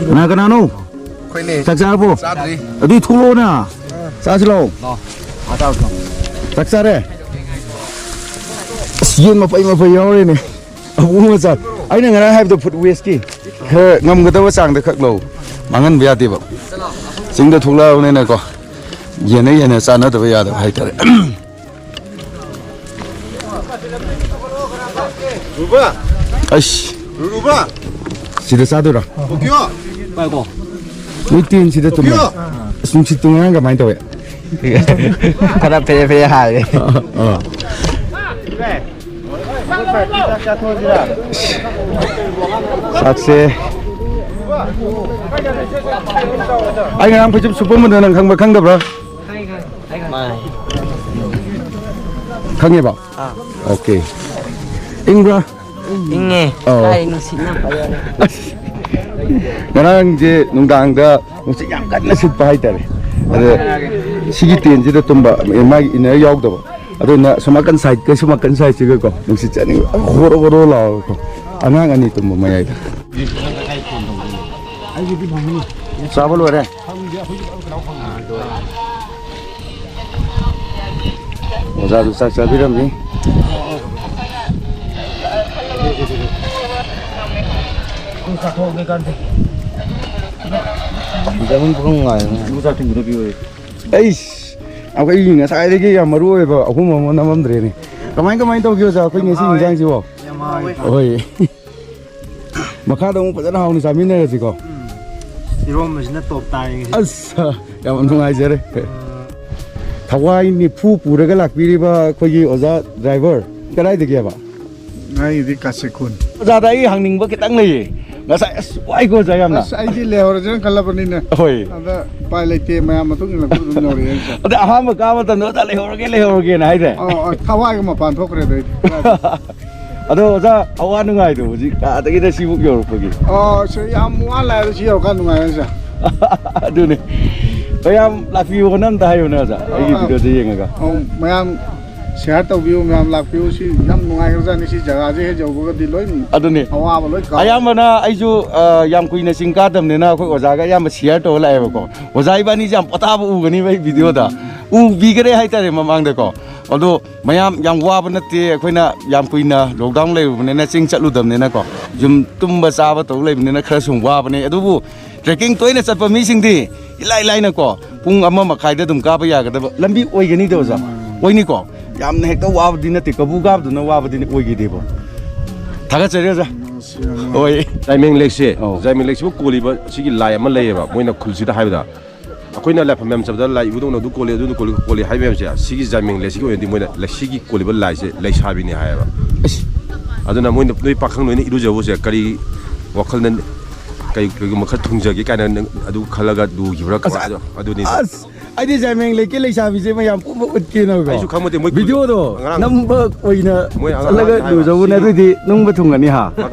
ꯀꯅꯥ ꯀꯅꯥꯅꯣ? ꯑꯩꯈꯣꯏꯅꯦ꯫ ꯆꯥꯛ ꯆꯥꯔꯕꯣ? ꯆꯥꯗ꯭ꯔꯤ꯫ ꯑꯗꯨꯗꯤ ꯊꯣꯛꯂꯛꯑꯣꯅ꯫ ꯆꯥꯁꯤ ꯂꯥꯛꯑꯣ꯫ ꯂꯥꯛꯑꯣ꯫ ꯆꯥ ꯆꯥꯔꯨꯁꯤ ꯂꯥꯛꯑꯣ꯫ ꯆꯥꯛ ꯆꯥꯔꯦ? ꯑꯁ, ꯌꯦꯟ ꯃꯐꯩ ꯃꯐꯩ ꯌꯥꯎꯔꯦꯅꯦ꯫ ꯑꯕꯨꯡ ꯃꯆꯥ꯫ ꯑꯩꯅ ꯉꯔꯥꯡ ꯍꯥꯏꯕꯗꯣ ꯐꯨꯗ ꯋꯦꯁꯀꯤ꯫ ꯈꯔ ꯉꯝꯒꯗꯕ ꯆꯥꯡꯗ ꯈꯛ ꯂꯧ꯫ ꯃꯥꯡꯍꯟꯕ ꯌꯥꯗꯦꯕ꯫ ꯆꯤꯡꯗ ꯊꯣꯛꯂꯛꯑꯕꯅꯤꯅꯀꯣ꯫ ꯌꯦꯟꯅ ꯌꯦꯟꯅ ꯆꯥꯅꯗꯕ ꯌꯥꯗꯕ ꯍꯥꯏꯇꯥꯔꯦ꯫ ꯔꯨꯕꯥ! ꯑꯩꯁ! ꯔꯨꯕꯥ! ꯁꯤꯗ ꯆꯥꯗꯣꯏꯔꯣ? ꯇꯣꯀꯤꯌꯣ! ꯄꯥꯏꯀꯣ꯫ ꯅꯣꯏ ꯇꯦꯟꯁꯤꯗ ꯇꯨꯝꯃꯦ꯫ ꯇꯣꯀꯤꯌꯣ! ꯑꯁ, ꯅꯨꯡꯁꯤꯠꯇꯨ ꯉꯔꯥꯡ ꯀꯃꯥꯏꯅ ꯇꯧꯋꯦ? ꯈꯔ ꯐꯦꯔꯦ ꯐꯦꯔꯦ ꯍꯥꯏꯔꯦ꯫ ꯑꯥ, ꯑꯥ꯫ ꯆꯥꯛꯁꯦ꯫ ꯑꯩ ꯉꯔꯥꯡ ꯐꯩꯖꯨꯞ ꯁꯨꯞꯄꯝꯕꯗꯣ ꯅꯪ ꯈꯪꯕ꯭ꯔꯥ ꯈꯪꯗꯕ꯭ꯔꯥ? ꯈꯪꯉꯦꯕ? ꯑꯥ꯫ ꯑꯣꯀꯦ꯫ ꯏꯪꯕ꯭ꯔꯥ? ꯏꯪꯉꯦ꯫ ꯑꯧ꯫ ꯀꯥꯏ ꯅꯨꯡꯁꯤꯠꯅ ꯐꯖꯔꯦ꯫ ꯑꯁ꯫ ꯉꯔꯥꯡꯁꯦ ꯅꯨꯡꯗꯥꯡꯗ ꯅꯨꯡꯁꯤꯠ ꯌꯥꯝ ꯀꯟꯅ ꯁꯤꯠꯄ ꯍꯥꯏꯇꯥꯔꯦ꯫ ꯑꯗ ꯁꯤꯒꯤ ꯇꯦꯟꯁꯤꯗ ꯇꯨꯝꯕ, ꯑꯦ, ꯃꯥꯒꯤ ꯏꯟꯅꯔ ꯌꯥꯎꯗꯕ꯫ ꯑꯗꯨꯅ ꯁꯣꯝ ꯅꯥꯀꯟ ꯁꯥꯏꯠꯀ ꯁꯣꯝ ꯅꯥꯀꯟ ꯁꯥꯏꯠꯁꯤꯒꯀꯣ ꯅꯨꯡꯁꯤꯠ ꯆꯠꯅꯤꯡꯕ ꯍꯣꯔꯣ ꯍꯣꯔꯣ ꯂꯥꯎꯔꯒꯀꯣ꯫ ꯑꯉꯥꯡ ꯑꯅꯤ ꯇꯨꯝꯕ ꯃꯌꯥꯏꯗ꯫ ꯆꯥꯕ ꯂꯣꯏꯔꯦ꯫ ꯑꯣꯖꯥꯁꯨ ꯆꯥꯛ ꯆꯥꯕꯤꯔꯝꯃꯤ꯫ ꯖꯃꯨꯟ ꯄꯨꯈꯝ ꯉꯥꯏꯔꯦꯅꯦ꯫ ꯑꯩꯁ, ꯑꯩꯈꯣꯏ ꯉꯁꯥꯏꯗꯒꯤ ꯌꯥꯝ ꯃꯔꯨ ꯑꯣꯏꯕ ꯑꯍꯨꯝ ꯑꯃ ꯅꯝꯃꯝꯗ꯭ꯔꯦꯅꯦ꯫ ꯀꯃꯥꯏ ꯀꯃꯥꯏꯅ ꯇꯧꯒꯦ, ꯑꯣꯖꯥ, ꯑꯩꯈꯣꯏ ꯉꯁꯤ ꯍꯥꯎꯋꯦ꯫ ꯏꯟꯖꯥꯡꯁꯤꯕꯣ? ꯌꯥꯝ ꯍꯥꯎꯋꯦ꯫ ꯍꯣꯏ꯫ ꯃꯈꯥꯗ ꯑꯃꯨꯛ ꯐꯖꯅ ꯍꯥꯎꯅ ꯆꯥꯃꯤꯟꯅꯔꯁꯤꯀꯣ꯫ ꯏꯔꯣꯝꯕꯁꯤꯅ ꯇꯣꯞ ꯇꯥꯏ ꯉꯁꯤ꯫ ꯑꯁ, ꯌꯥꯝ ꯅꯨꯡꯉꯥꯏꯖꯔꯦ꯫ ꯊꯋꯥꯏ ꯅꯤꯐꯨ ꯄꯨꯔꯒ ꯂꯥꯛꯄꯤꯔꯤꯕ ꯑꯩꯈꯣꯏꯒꯤ ꯑꯣꯖꯥ ꯗ꯭ꯔꯥꯏꯚꯔ, ꯀꯗꯥꯏꯗꯒꯤꯕ? ꯑꯩꯗꯤ ꯀꯥꯁꯤꯈꯨꯟ꯫ ꯑꯣꯖꯥꯗ ꯑꯩ ꯍꯪꯅꯤꯡꯕ ꯈꯤꯇꯪ ꯂꯩꯌꯦ꯫ ꯉꯁꯥꯏ ꯑꯁ ꯋꯥꯏꯀꯣ ꯑꯣꯖꯥ ꯌꯥꯝꯅ꯫ ꯑꯁ, ꯑꯩꯗꯤ ꯂꯩꯍꯧꯔꯁꯤꯅ ꯈꯜꯂꯕꯅꯤꯅꯦ꯫ ꯍꯣꯏ꯫ ꯑꯗ ꯎꯄꯥꯏ ꯂꯩꯇꯦ, ꯃꯌꯥꯝ ꯃꯇꯨꯡ ꯏꯜꯂꯛꯄ ꯑꯗꯨꯝ ꯌꯧꯔꯛꯑꯦ ꯑꯩꯁꯦ꯫ ꯑꯗ ꯑꯍꯥꯟꯕ ꯀꯥꯕ ꯃꯇꯝꯗ "ꯑꯣꯖꯥ ꯂꯩꯍꯧꯔꯒꯦ, ꯂꯩꯍꯧꯔꯒꯦꯅ" ꯍꯥꯏꯗ꯭ꯔꯦ? ꯑꯧ, ꯑꯧ, ꯊꯋꯥꯏꯒ ꯃꯄꯥꯟ ꯊꯣꯛꯈ꯭ꯔꯦꯗ ꯑꯩꯗꯤ꯫ ꯑꯗꯣ ꯑꯣꯖꯥ, ꯑꯋꯥ ꯅꯨꯡꯉꯥꯏꯗꯣ ꯍꯧꯖꯤꯛ ꯑꯥꯗꯒꯤꯅ ꯁꯤꯕꯨꯛ ꯌꯧꯔꯛꯄꯒꯤ? ꯑꯣ, ꯁꯤ ꯌꯥꯝ ꯋꯥꯅ ꯂꯥꯛꯑꯦ, ꯁꯤ ꯌꯧꯔꯀꯥꯟ ꯅꯨꯡꯉꯥꯏꯔꯦ ꯑꯣꯖꯥ꯫ ꯑꯗꯨꯅꯤ꯫ ꯃꯌꯥꯝ ꯂꯥꯛꯄꯤꯌꯣꯅ ꯑꯝꯇ ꯍꯥꯏꯌꯨꯅꯦ ꯑꯣꯖꯥ, ꯑꯩꯒꯤ ꯑꯧ, ꯑꯧ꯫ ꯚꯤꯗꯤꯑꯣꯁꯦ ꯌꯦꯡꯉꯒ꯫ ꯑꯧ, ꯃꯌꯥꯝ ꯁꯤꯌꯥꯔ ꯇꯧꯕꯤꯌꯨ, ꯃꯌꯥꯝ ꯂꯥꯛꯄꯤꯌꯨ꯫ ꯁꯤ ꯌꯥꯝ ꯅꯨꯡꯉꯥꯏꯈ꯭ꯔꯖꯥꯠꯅꯤ꯫ ꯁꯤ ꯖꯒꯥꯁꯦ ꯍꯦꯛ ꯌꯧꯕꯒꯗꯤ ꯂꯣꯏ ꯑꯗꯨꯅꯤ꯫ ꯑꯋꯥꯕ ꯂꯣꯏ ꯀꯥꯎ꯫ ꯑꯌꯥꯝꯕꯅ ꯑꯩꯁꯨ, ꯑ, ꯌꯥꯝ ꯀꯨꯏꯅ ꯆꯤꯡ ꯀꯥꯗꯕꯅꯤꯅ ꯑꯩꯈꯣꯏ ꯑꯣꯖꯥꯒ ꯑꯌꯥꯝꯕ ꯁꯤꯌꯥꯔ ꯇꯧꯔ ꯂꯥꯛꯑꯦꯕꯀꯣ꯫ ꯑꯣꯖꯥ ꯏꯕꯥꯅꯤꯁꯦ ꯌꯥꯝ ꯄꯣꯊꯥꯕ ꯎꯒꯅꯤꯕ ꯑꯩ ꯚꯤꯗꯤꯑꯣꯗ꯫ ꯎꯕꯤꯈꯔꯦ ꯍꯥꯏꯇꯥꯔꯦ ꯃꯃꯥꯡꯗꯀꯣ꯫ ꯑꯗꯣ ꯃꯌꯥꯝ ꯌꯥꯝ ꯋꯥꯕ ꯅꯠꯇꯦ, ꯑꯩꯈꯣꯏꯅ ꯌꯥꯝ ꯀꯨꯏꯅ ꯂꯣꯛꯗꯥꯎꯟ ꯂꯩꯔꯨꯕꯅꯤꯅ, ꯆꯤꯡ ꯆꯠꯂꯨꯗꯕꯅꯤꯅꯀꯣ, ꯌꯨꯝ ꯇꯨꯝꯕ ꯆꯥꯕ ꯇꯧ ꯂꯩꯕꯅꯤꯅ ꯈꯔ ꯁꯨꯝ ꯋꯥꯕꯅꯦ꯫ ꯑꯗꯨꯕꯨ ꯇ꯭ꯔꯦꯛꯀꯤꯡ ꯇꯣꯏꯅ ꯆꯠꯄ ꯃꯤꯁꯤꯡꯗꯤ ꯏꯂꯥꯏ ꯂꯥꯏꯅꯀꯣ ꯄꯨꯡ ꯑꯃ ꯃꯈꯥꯏꯗ ꯑꯗꯨꯝ ꯀꯥꯕ ꯌꯥꯒꯗꯕ ꯂꯝꯕꯤ ꯑꯣꯏꯒꯅꯤꯗ ꯑꯣꯖꯥ? ꯎꯝ꯫ ꯑꯣꯏꯅꯤꯀꯣ? ꯌꯥꯝꯅ ꯍꯦꯛꯇ ꯋꯥꯕꯗꯤ ꯅꯠꯇꯦ, ꯀꯕꯨ ꯀꯥꯕꯗꯨꯅ ꯋꯥꯕꯗꯤꯅꯦ ꯑꯣꯏꯈꯤꯗꯦꯕ꯫ ꯊꯥꯒꯠꯆꯔꯤ ꯑꯣꯖꯥ꯫ ꯑꯁ, ꯌꯥꯝ ꯅꯨꯡꯉꯥꯏ꯫ ꯍꯣꯏ꯫ ꯖꯥꯏꯃꯦꯡ ꯂꯦꯛꯁꯦ, ꯑꯧ꯫ ꯖꯥꯏꯃꯦꯡ ꯂꯦꯛꯁꯤꯕꯨ ꯀꯣꯜꯂꯤꯕ ꯁꯤꯒꯤ ꯂꯥꯏ ꯑꯃ ꯂꯩꯌꯦꯕ, ꯃꯣꯏꯅ ꯈꯨꯜꯁꯤꯗ ꯍꯥꯏꯕꯗ꯫ ꯑꯩꯈꯣꯏꯅ ꯂꯥꯏꯐꯝ ꯃꯌꯥꯝ ꯆꯠꯄꯗ ꯂꯥꯏ ꯏꯕꯨꯗꯧꯅ ꯑꯗꯨ ꯀꯣꯜꯂꯤ, ꯑꯗꯨꯅ ꯀꯣꯜꯂꯤ, ꯀꯣꯜꯂꯤ ꯍꯥꯏꯕ ꯃꯌꯥꯝꯁꯦ, ꯁꯤꯒꯤ ꯖꯥꯏꯃꯦꯡ ꯂꯦꯛꯁꯤꯒꯤ ꯑꯣꯏꯅꯗꯤ ꯃꯣꯏꯅ ꯂꯩ-, ꯁꯤꯒꯤ ꯀꯣꯜꯂꯤꯕ ꯂꯥꯏꯁꯦ ꯂꯩꯁꯥꯕꯤꯅꯦ ꯍꯥꯏꯌꯦꯕ꯫ ꯑꯁ꯫ ꯑꯗꯨꯅ ꯃꯣꯏꯅ, ꯅꯣꯏ ꯄꯥꯈꯪ ꯂꯣꯏꯅ ꯏꯔꯨꯖꯧꯕꯁꯦ ꯀꯔꯤ ꯋꯥꯈꯜꯅ, ꯀꯩ, ꯀꯩꯒꯨꯝꯕ ꯈꯔ ꯊꯨꯡꯖꯒꯦ ꯀꯥꯏꯅ ꯅꯪ ꯑꯗꯨ ꯈꯜꯂꯒ ꯂꯨꯈꯤꯕ꯭ꯔꯥ ꯑꯁ, ꯀꯃꯥꯏꯅ? ꯑꯗꯨꯅꯤ꯫ ꯑꯁ, ꯑꯩꯗꯤ ꯖꯥꯏꯃꯦꯡ ꯂꯦꯛꯀꯤ ꯂꯩꯁꯥꯕꯤꯁꯦ ꯃꯌꯥꯝ ꯄꯨꯝꯕ ꯎꯠꯀꯦꯅꯀꯣ꯫ ꯑꯩꯁꯨ ꯈꯪꯕ ꯅꯠꯇꯦ, ꯃꯣꯏ ꯚꯤꯗꯤꯑꯣꯗꯣ ꯉꯔꯥꯡ ꯅꯝꯕ ꯑꯣꯏꯅ ꯃꯣꯏ ꯑꯉꯥꯡ ꯆꯠꯂꯒ ꯍꯥꯏꯕ ꯂꯨꯖꯧꯕꯅꯦ, ꯁꯤꯒꯤ ꯑꯗꯨꯏꯗꯤ ꯅꯨꯡꯕ ꯊꯨꯡꯒꯅꯤ ꯍꯥ꯫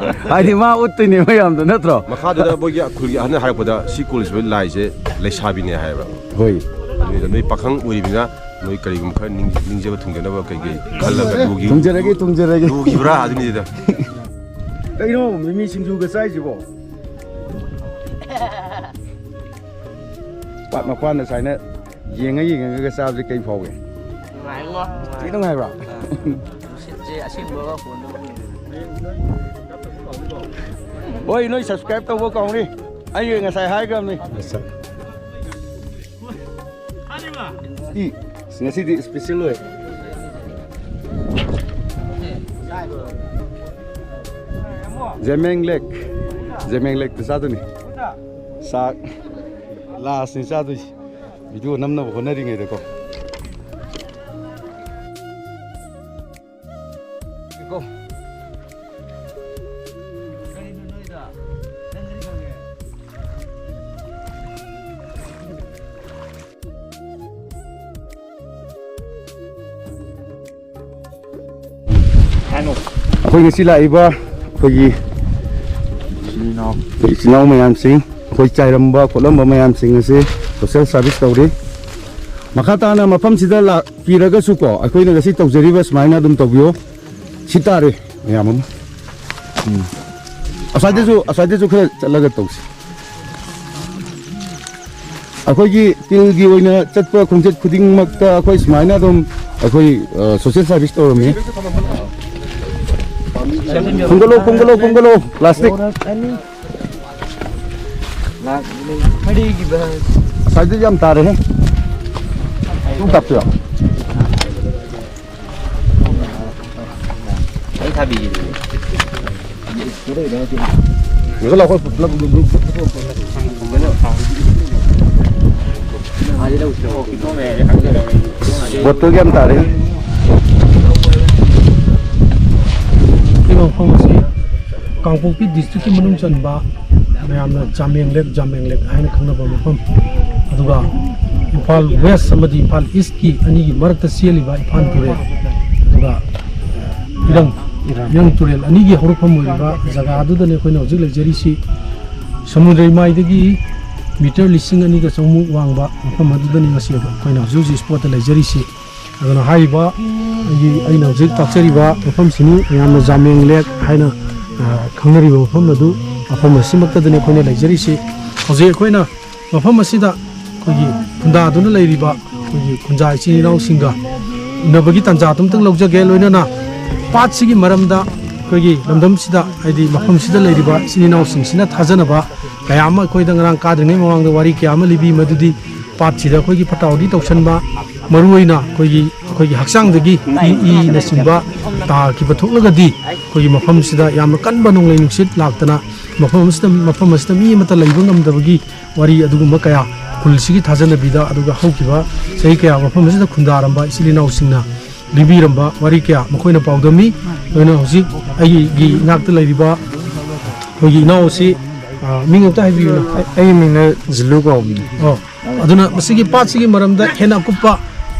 ꯍꯥꯏꯗꯤ ꯃꯥ ꯎꯠꯇꯣꯏꯅꯦ ꯃꯌꯥꯝꯗꯣ, ꯅꯠꯇ꯭ꯔꯣ? ꯃꯈꯥꯗꯨꯗ ꯃꯣꯏꯒꯤ ꯈꯨꯜꯒꯤ ꯑꯍꯟꯅ ꯍꯥꯏꯔꯛꯄꯗ ꯁꯤ ꯀꯣꯜꯂꯤꯁꯤꯕ ꯂꯥꯏꯁꯦ ꯂꯩꯁꯥꯕꯤꯅꯦ ꯍꯥꯏꯌꯦꯕ꯫ ꯍꯣꯏ꯫ ꯑꯗꯨꯅ ꯅꯣꯏ ꯄꯥꯈꯪ ꯑꯣꯏꯔꯤꯕꯅꯤꯅ ꯅꯣꯏ ꯀꯔꯤꯒꯨꯝꯕ ꯈꯔ ꯅꯤꯡ-, ꯅꯤꯡꯖꯕ ꯊꯨꯡꯖꯅꯕ ꯀꯩꯀꯩ ꯈꯜꯂꯒ ꯂꯨꯈꯤ-, ꯊꯨꯡꯖꯔꯒꯦ, ꯊꯨꯡꯖꯔꯒꯦ꯫ ꯂꯨꯈꯤꯕ꯭ꯔꯥ ꯑꯗꯨꯅꯤꯗ꯫ ꯀꯩꯅꯣ ꯃꯤꯃꯤ ꯁꯤꯡꯖꯨꯒ ꯆꯥꯏꯁꯤꯕꯣ? ꯄꯥꯠ ꯃꯄꯥꯟꯗ ꯁꯨꯃꯥꯏꯅ ꯌꯦꯡꯉ ꯌꯦꯡꯉꯒ ꯆꯥꯕꯁꯦ ꯀꯩ ꯐꯥꯎꯒꯦ? ꯅꯨꯡꯉꯥꯏꯉꯣ꯫ ꯊꯤ ꯅꯨꯡꯉꯥꯏꯕ꯭ꯔꯥ? ꯑꯥ, ꯅꯨꯡꯁꯤꯠꯁꯦ ꯑꯁꯦꯡꯕꯒ ꯍꯣꯟꯕ ꯐꯪꯉꯦ꯫ ꯍꯣꯏ, ꯅꯣꯏ ꯁꯕꯁꯀ꯭ꯔꯥꯏꯕ ꯇꯧꯕ ꯀꯥꯎꯅꯤ꯫ ꯑꯩ ꯉꯁꯥꯏ ꯍꯥꯏꯈ꯭ꯔꯕꯅꯤ꯫ ꯏ, ꯉꯁꯤꯗꯤ ꯏꯁꯄꯤꯁꯦꯜ ꯑꯣꯏ꯫ ꯖꯦꯃꯦꯡ ꯂꯦꯛ, ꯖꯦꯃꯦꯡ ꯂꯦꯛꯇ ꯆꯥꯗꯣꯏꯅꯤ ꯆꯥꯛ꯫ ꯂꯥꯁꯅꯤ ꯆꯥꯗꯣꯏꯁꯤ, ꯚꯤꯗꯤꯑꯣ ꯅꯝꯅꯕ ꯍꯣꯠꯅꯔꯤꯉꯩꯗꯀꯣ꯫ ꯀꯣ꯫ ꯑꯩꯈꯣꯏ ꯉꯁꯤ ꯂꯥꯛꯏꯕ ꯑꯩꯈꯣꯏꯒꯤ ꯏꯆꯤꯜ ꯏꯅꯥꯎ ꯃꯌꯥꯝꯁꯤꯡ, ꯑꯩꯈꯣꯏ ꯆꯥꯏꯔꯝꯕ ꯈꯣꯠꯂꯝꯕ ꯃꯌꯥꯝꯁꯤꯡ ꯑꯁꯤ ꯁꯣꯁꯦꯜ ꯁꯥꯔꯚꯤꯁ ꯇꯧꯔꯤ꯫ ꯃꯈꯥ ꯇꯥꯅ ꯃꯐꯝꯁꯤꯗ ꯂꯥꯛꯄꯤꯔꯒꯁꯨꯀꯣ, ꯑꯩꯈꯣꯏꯅ ꯉꯁꯤ ꯇꯧꯖꯔꯤꯕ ꯁꯨꯃꯥꯏꯅ ꯑꯗꯨꯝ ꯇꯧꯕꯤꯌꯣ꯫ ꯁꯤ ꯇꯥꯔꯦ ꯃꯌꯥꯝ ꯑꯃ꯫ ꯎꯝ꯫ ꯑꯁ꯭ꯋꯥꯏꯗꯁꯨ, ꯑꯁ꯭ꯋꯥꯏꯗꯁꯨ ꯈꯔ ꯆꯠꯂꯒ ꯇꯧꯁꯤ꯫ ꯑꯩꯈꯣꯏꯒꯤ ꯇꯤꯜꯒꯤ ꯑꯣꯏꯅ ꯆꯠꯄ ꯈꯣꯡꯆꯠ ꯈꯨꯗꯤꯡꯃꯛꯇ ꯑꯩꯈꯣꯏ ꯁꯨꯃꯥꯏꯅ ꯑꯗꯨꯝ ꯑꯩꯈꯣꯏ, ꯑ, ꯁꯣꯁꯦꯜ ꯁꯥꯔꯚꯤꯁ ꯇꯧꯔꯝꯃꯤ꯫ ꯈꯣꯝꯒꯠꯂꯣ, ꯈꯣꯝꯒꯠꯂꯣ, ꯈꯣꯝꯒꯠꯂꯣ, ꯄ꯭ꯂꯥꯁꯇꯤꯛ꯫ ꯑꯁ꯭ꯋꯥꯏꯗ ꯌꯥꯝ ꯇꯥꯔꯦꯍꯦ꯫ ꯇꯨ ꯀꯥꯞꯄꯤꯌꯣ꯫ ꯑꯩ ꯊꯥꯕꯤꯒꯦ꯫ ꯉꯥꯏꯈꯣ, ꯂꯥꯎ, ꯑꯩꯈꯣꯏ ꯄꯨꯂꯞ ꯒ꯭ꯔꯨꯞ, ꯒ꯭ꯔꯨꯞ, ꯒ꯭ꯔꯨꯞ, ꯒ꯭ꯔꯨꯞ꯫ ꯕꯣꯠꯇꯣ ꯌꯥꯝ ꯇꯥꯔꯦ꯫ ꯁꯤ ꯃꯐꯝ ꯑꯁꯤ ꯀꯥꯡꯄꯣꯛꯄꯤ ꯗꯤꯁꯇ꯭ꯔꯤꯛꯀꯤ ꯃꯅꯨꯡ ꯆꯟꯕ ꯃꯌꯥꯝꯅ ꯖꯥꯃꯦꯡ ꯂꯦꯛ, ꯖꯥꯃꯦꯡ ꯂꯦꯛ ꯍꯥꯏꯅ ꯈꯪꯅꯕ ꯃꯐꯝ, ꯑꯗꯨꯒ ꯏꯝꯐꯥꯜ ꯋꯦꯁ ꯑꯃꯗꯤ ꯏꯝꯐꯥꯜ ꯏꯁꯀꯤ ꯑꯅꯤꯒꯤ ꯃꯔꯛꯇ ꯆꯦꯜꯂꯤꯕ ꯏꯝꯐꯥꯜ ꯇꯨꯔꯦꯜ, ꯑꯗꯨꯒ ꯏꯔꯪ, ꯏꯔꯪ ꯇꯨꯔꯦꯜ ꯑꯅꯤꯒꯤ ꯍꯧꯔꯛꯐꯝ ꯑꯣꯏꯔꯤꯕ ꯖꯒꯥ ꯑꯗꯨꯗꯅꯤ ꯑꯩꯈꯣꯏꯅ ꯍꯧꯖꯤꯛ ꯂꯩꯖꯔꯤꯁꯤ꯫ ꯁꯃꯨꯗ꯭ꯔ ꯏꯃꯥꯏꯗꯒꯤ ꯃꯤꯇꯔ ꯂꯤꯁꯤꯡ ꯑꯅꯤꯒ ꯆꯍꯨꯝꯃꯨꯛ ꯋꯥꯡꯕ ꯃꯐꯝ ꯑꯗꯨꯗꯅꯤ ꯉꯁꯤ ꯑꯩꯈꯣꯏꯅ ꯍꯧꯖꯤꯛ ꯍꯧꯖꯤꯛ ꯏꯁꯄꯣꯠꯇ ꯂꯩꯖꯔꯤꯁꯤ꯫ ꯑꯗꯨꯅ ꯍꯥꯏꯔꯤꯕ ꯑꯩꯒꯤ, ꯑꯩꯅ ꯍꯧꯖꯤꯛ ꯇꯥꯛꯆꯔꯤꯕ ꯃꯐꯝꯁꯤꯅꯤ ꯃꯌꯥꯝꯅ ꯖꯥꯃꯦꯡ ꯂꯦꯛ ꯍꯥꯏꯅ, ꯑ, ꯈꯪꯅꯔꯤꯕ ꯃꯐꯝ ꯑꯗꯨ, ꯃꯐꯝ ꯑꯁꯤꯃꯛꯇꯗꯅꯤ ꯑꯩꯈꯣꯏꯅ ꯂꯩꯖꯔꯤꯁꯤ꯫ ꯍꯧꯖꯤꯛ ꯑꯩꯈꯣꯏꯅ ꯃꯐꯝ ꯑꯁꯤꯗ ꯑꯩꯈꯣꯏꯒꯤ ꯈꯨꯟꯗꯥꯗꯨꯅ ꯂꯩꯔꯤꯕ ꯑꯩꯈꯣꯏꯒꯤ ꯈꯨꯟꯖꯥ ꯏꯆꯤꯟ ꯏꯅꯥꯎꯁꯤꯡꯒ ꯎꯅꯕꯒꯤ ꯇꯥꯟꯖꯥꯗꯨ ꯑꯃꯇꯪ ꯂꯧꯖꯒꯦ꯫ ꯂꯣꯏꯅꯅ ꯄꯥꯠꯁꯤꯒꯤ ꯃꯔꯝꯗ ꯑꯩꯈꯣꯏꯒꯤ ꯂꯝꯗꯝꯁꯤꯗ, ꯍꯥꯏꯗꯤ ꯃꯐꯝꯁꯤꯗ ꯂꯩꯔꯤꯕ ꯏꯆꯤꯟ ꯏꯅꯥꯎꯁꯤꯡꯁꯤꯅ ꯊꯥꯖꯅꯕ ꯀꯌꯥ ꯑꯃ ꯑꯩꯈꯣꯏꯗ ꯉꯔꯥꯡ ꯀꯥꯗ꯭ꯔꯤꯉꯩ ꯃꯃꯥꯡꯗ ꯋꯥꯔꯤ ꯀꯌꯥ ꯑꯃ ꯂꯤꯕꯤ, ꯃꯗꯨꯗꯤ ꯄꯥꯠꯁꯤꯗ ꯑꯩꯈꯣꯏꯒꯤ ꯐꯠꯇ ꯍꯥꯎꯗꯤ ꯇꯧꯁꯟꯕ, ꯃꯔꯨꯑꯣꯏꯅ ꯑꯩꯈꯣꯏꯒꯤ ꯑꯩꯈꯣꯏꯒꯤ ꯍꯛꯆꯥꯡꯗꯒꯤ ꯏ ꯏꯅꯆꯤꯡꯕ ꯇꯥꯈꯤꯕ ꯊꯣꯛꯂꯒꯗꯤ, ꯑꯩꯈꯣꯏꯒꯤ ꯃꯐꯝꯁꯤꯗ ꯌꯥꯝꯅ ꯀꯟꯕ ꯅꯣꯡꯂꯩ ꯅꯨꯡꯁꯤꯠ ꯂꯥꯛꯇꯅ ꯃꯐꯝ ꯑꯁꯤꯗ ꯃꯐꯝ ꯑꯁꯤꯗ ꯃꯤ ꯑꯃꯠꯇ ꯂꯩꯕ ꯉꯝꯗꯕꯒꯤ ꯋꯥꯔꯤ ꯑꯗꯨꯒꯨꯝꯕ ꯀꯌꯥ ꯈꯨꯜꯁꯤꯒꯤ ꯊꯥꯖꯅꯕꯤꯗ, ꯑꯗꯨꯒ ꯍꯧꯈꯤꯕ ꯆꯍꯤ ꯀꯌꯥ ꯃꯐꯝ ꯑꯁꯤꯗ ꯈꯨꯟꯗꯥꯔꯝꯕ ꯏꯆꯤꯜ ꯏꯅꯥꯎꯁꯤꯡꯅ ꯂꯤꯕꯤꯔꯝꯕ ꯋꯥꯔꯤ ꯀꯌꯥ ꯃꯈꯣꯏꯅ ꯄꯥꯎꯗꯝꯃꯤ꯫ ꯑꯗꯨꯅ ꯍꯧꯖꯤꯛ ꯑꯩꯒꯤ ꯏꯅꯥꯛꯇ ꯂꯩꯔꯤꯕ ꯑꯩꯈꯣꯏꯒꯤ ꯏꯅꯥꯎ ꯑꯁꯤ, ꯑ, ꯃꯤꯡ ꯑꯝꯇ ꯍꯥꯏꯕꯤꯌꯨꯅ꯫ ꯑꯩ, ꯑꯩꯒꯤ ꯃꯤꯡꯅ ꯖꯤꯜꯂꯨ ꯀꯧꯕꯅꯤ꯫ ꯑꯣ, ꯑꯗꯨꯅ ꯃꯁꯤꯒꯤ ꯄꯥꯠꯁꯤꯒꯤ ꯃꯔꯝꯗ ꯍꯦꯟꯅ ꯑꯀꯨꯞꯄ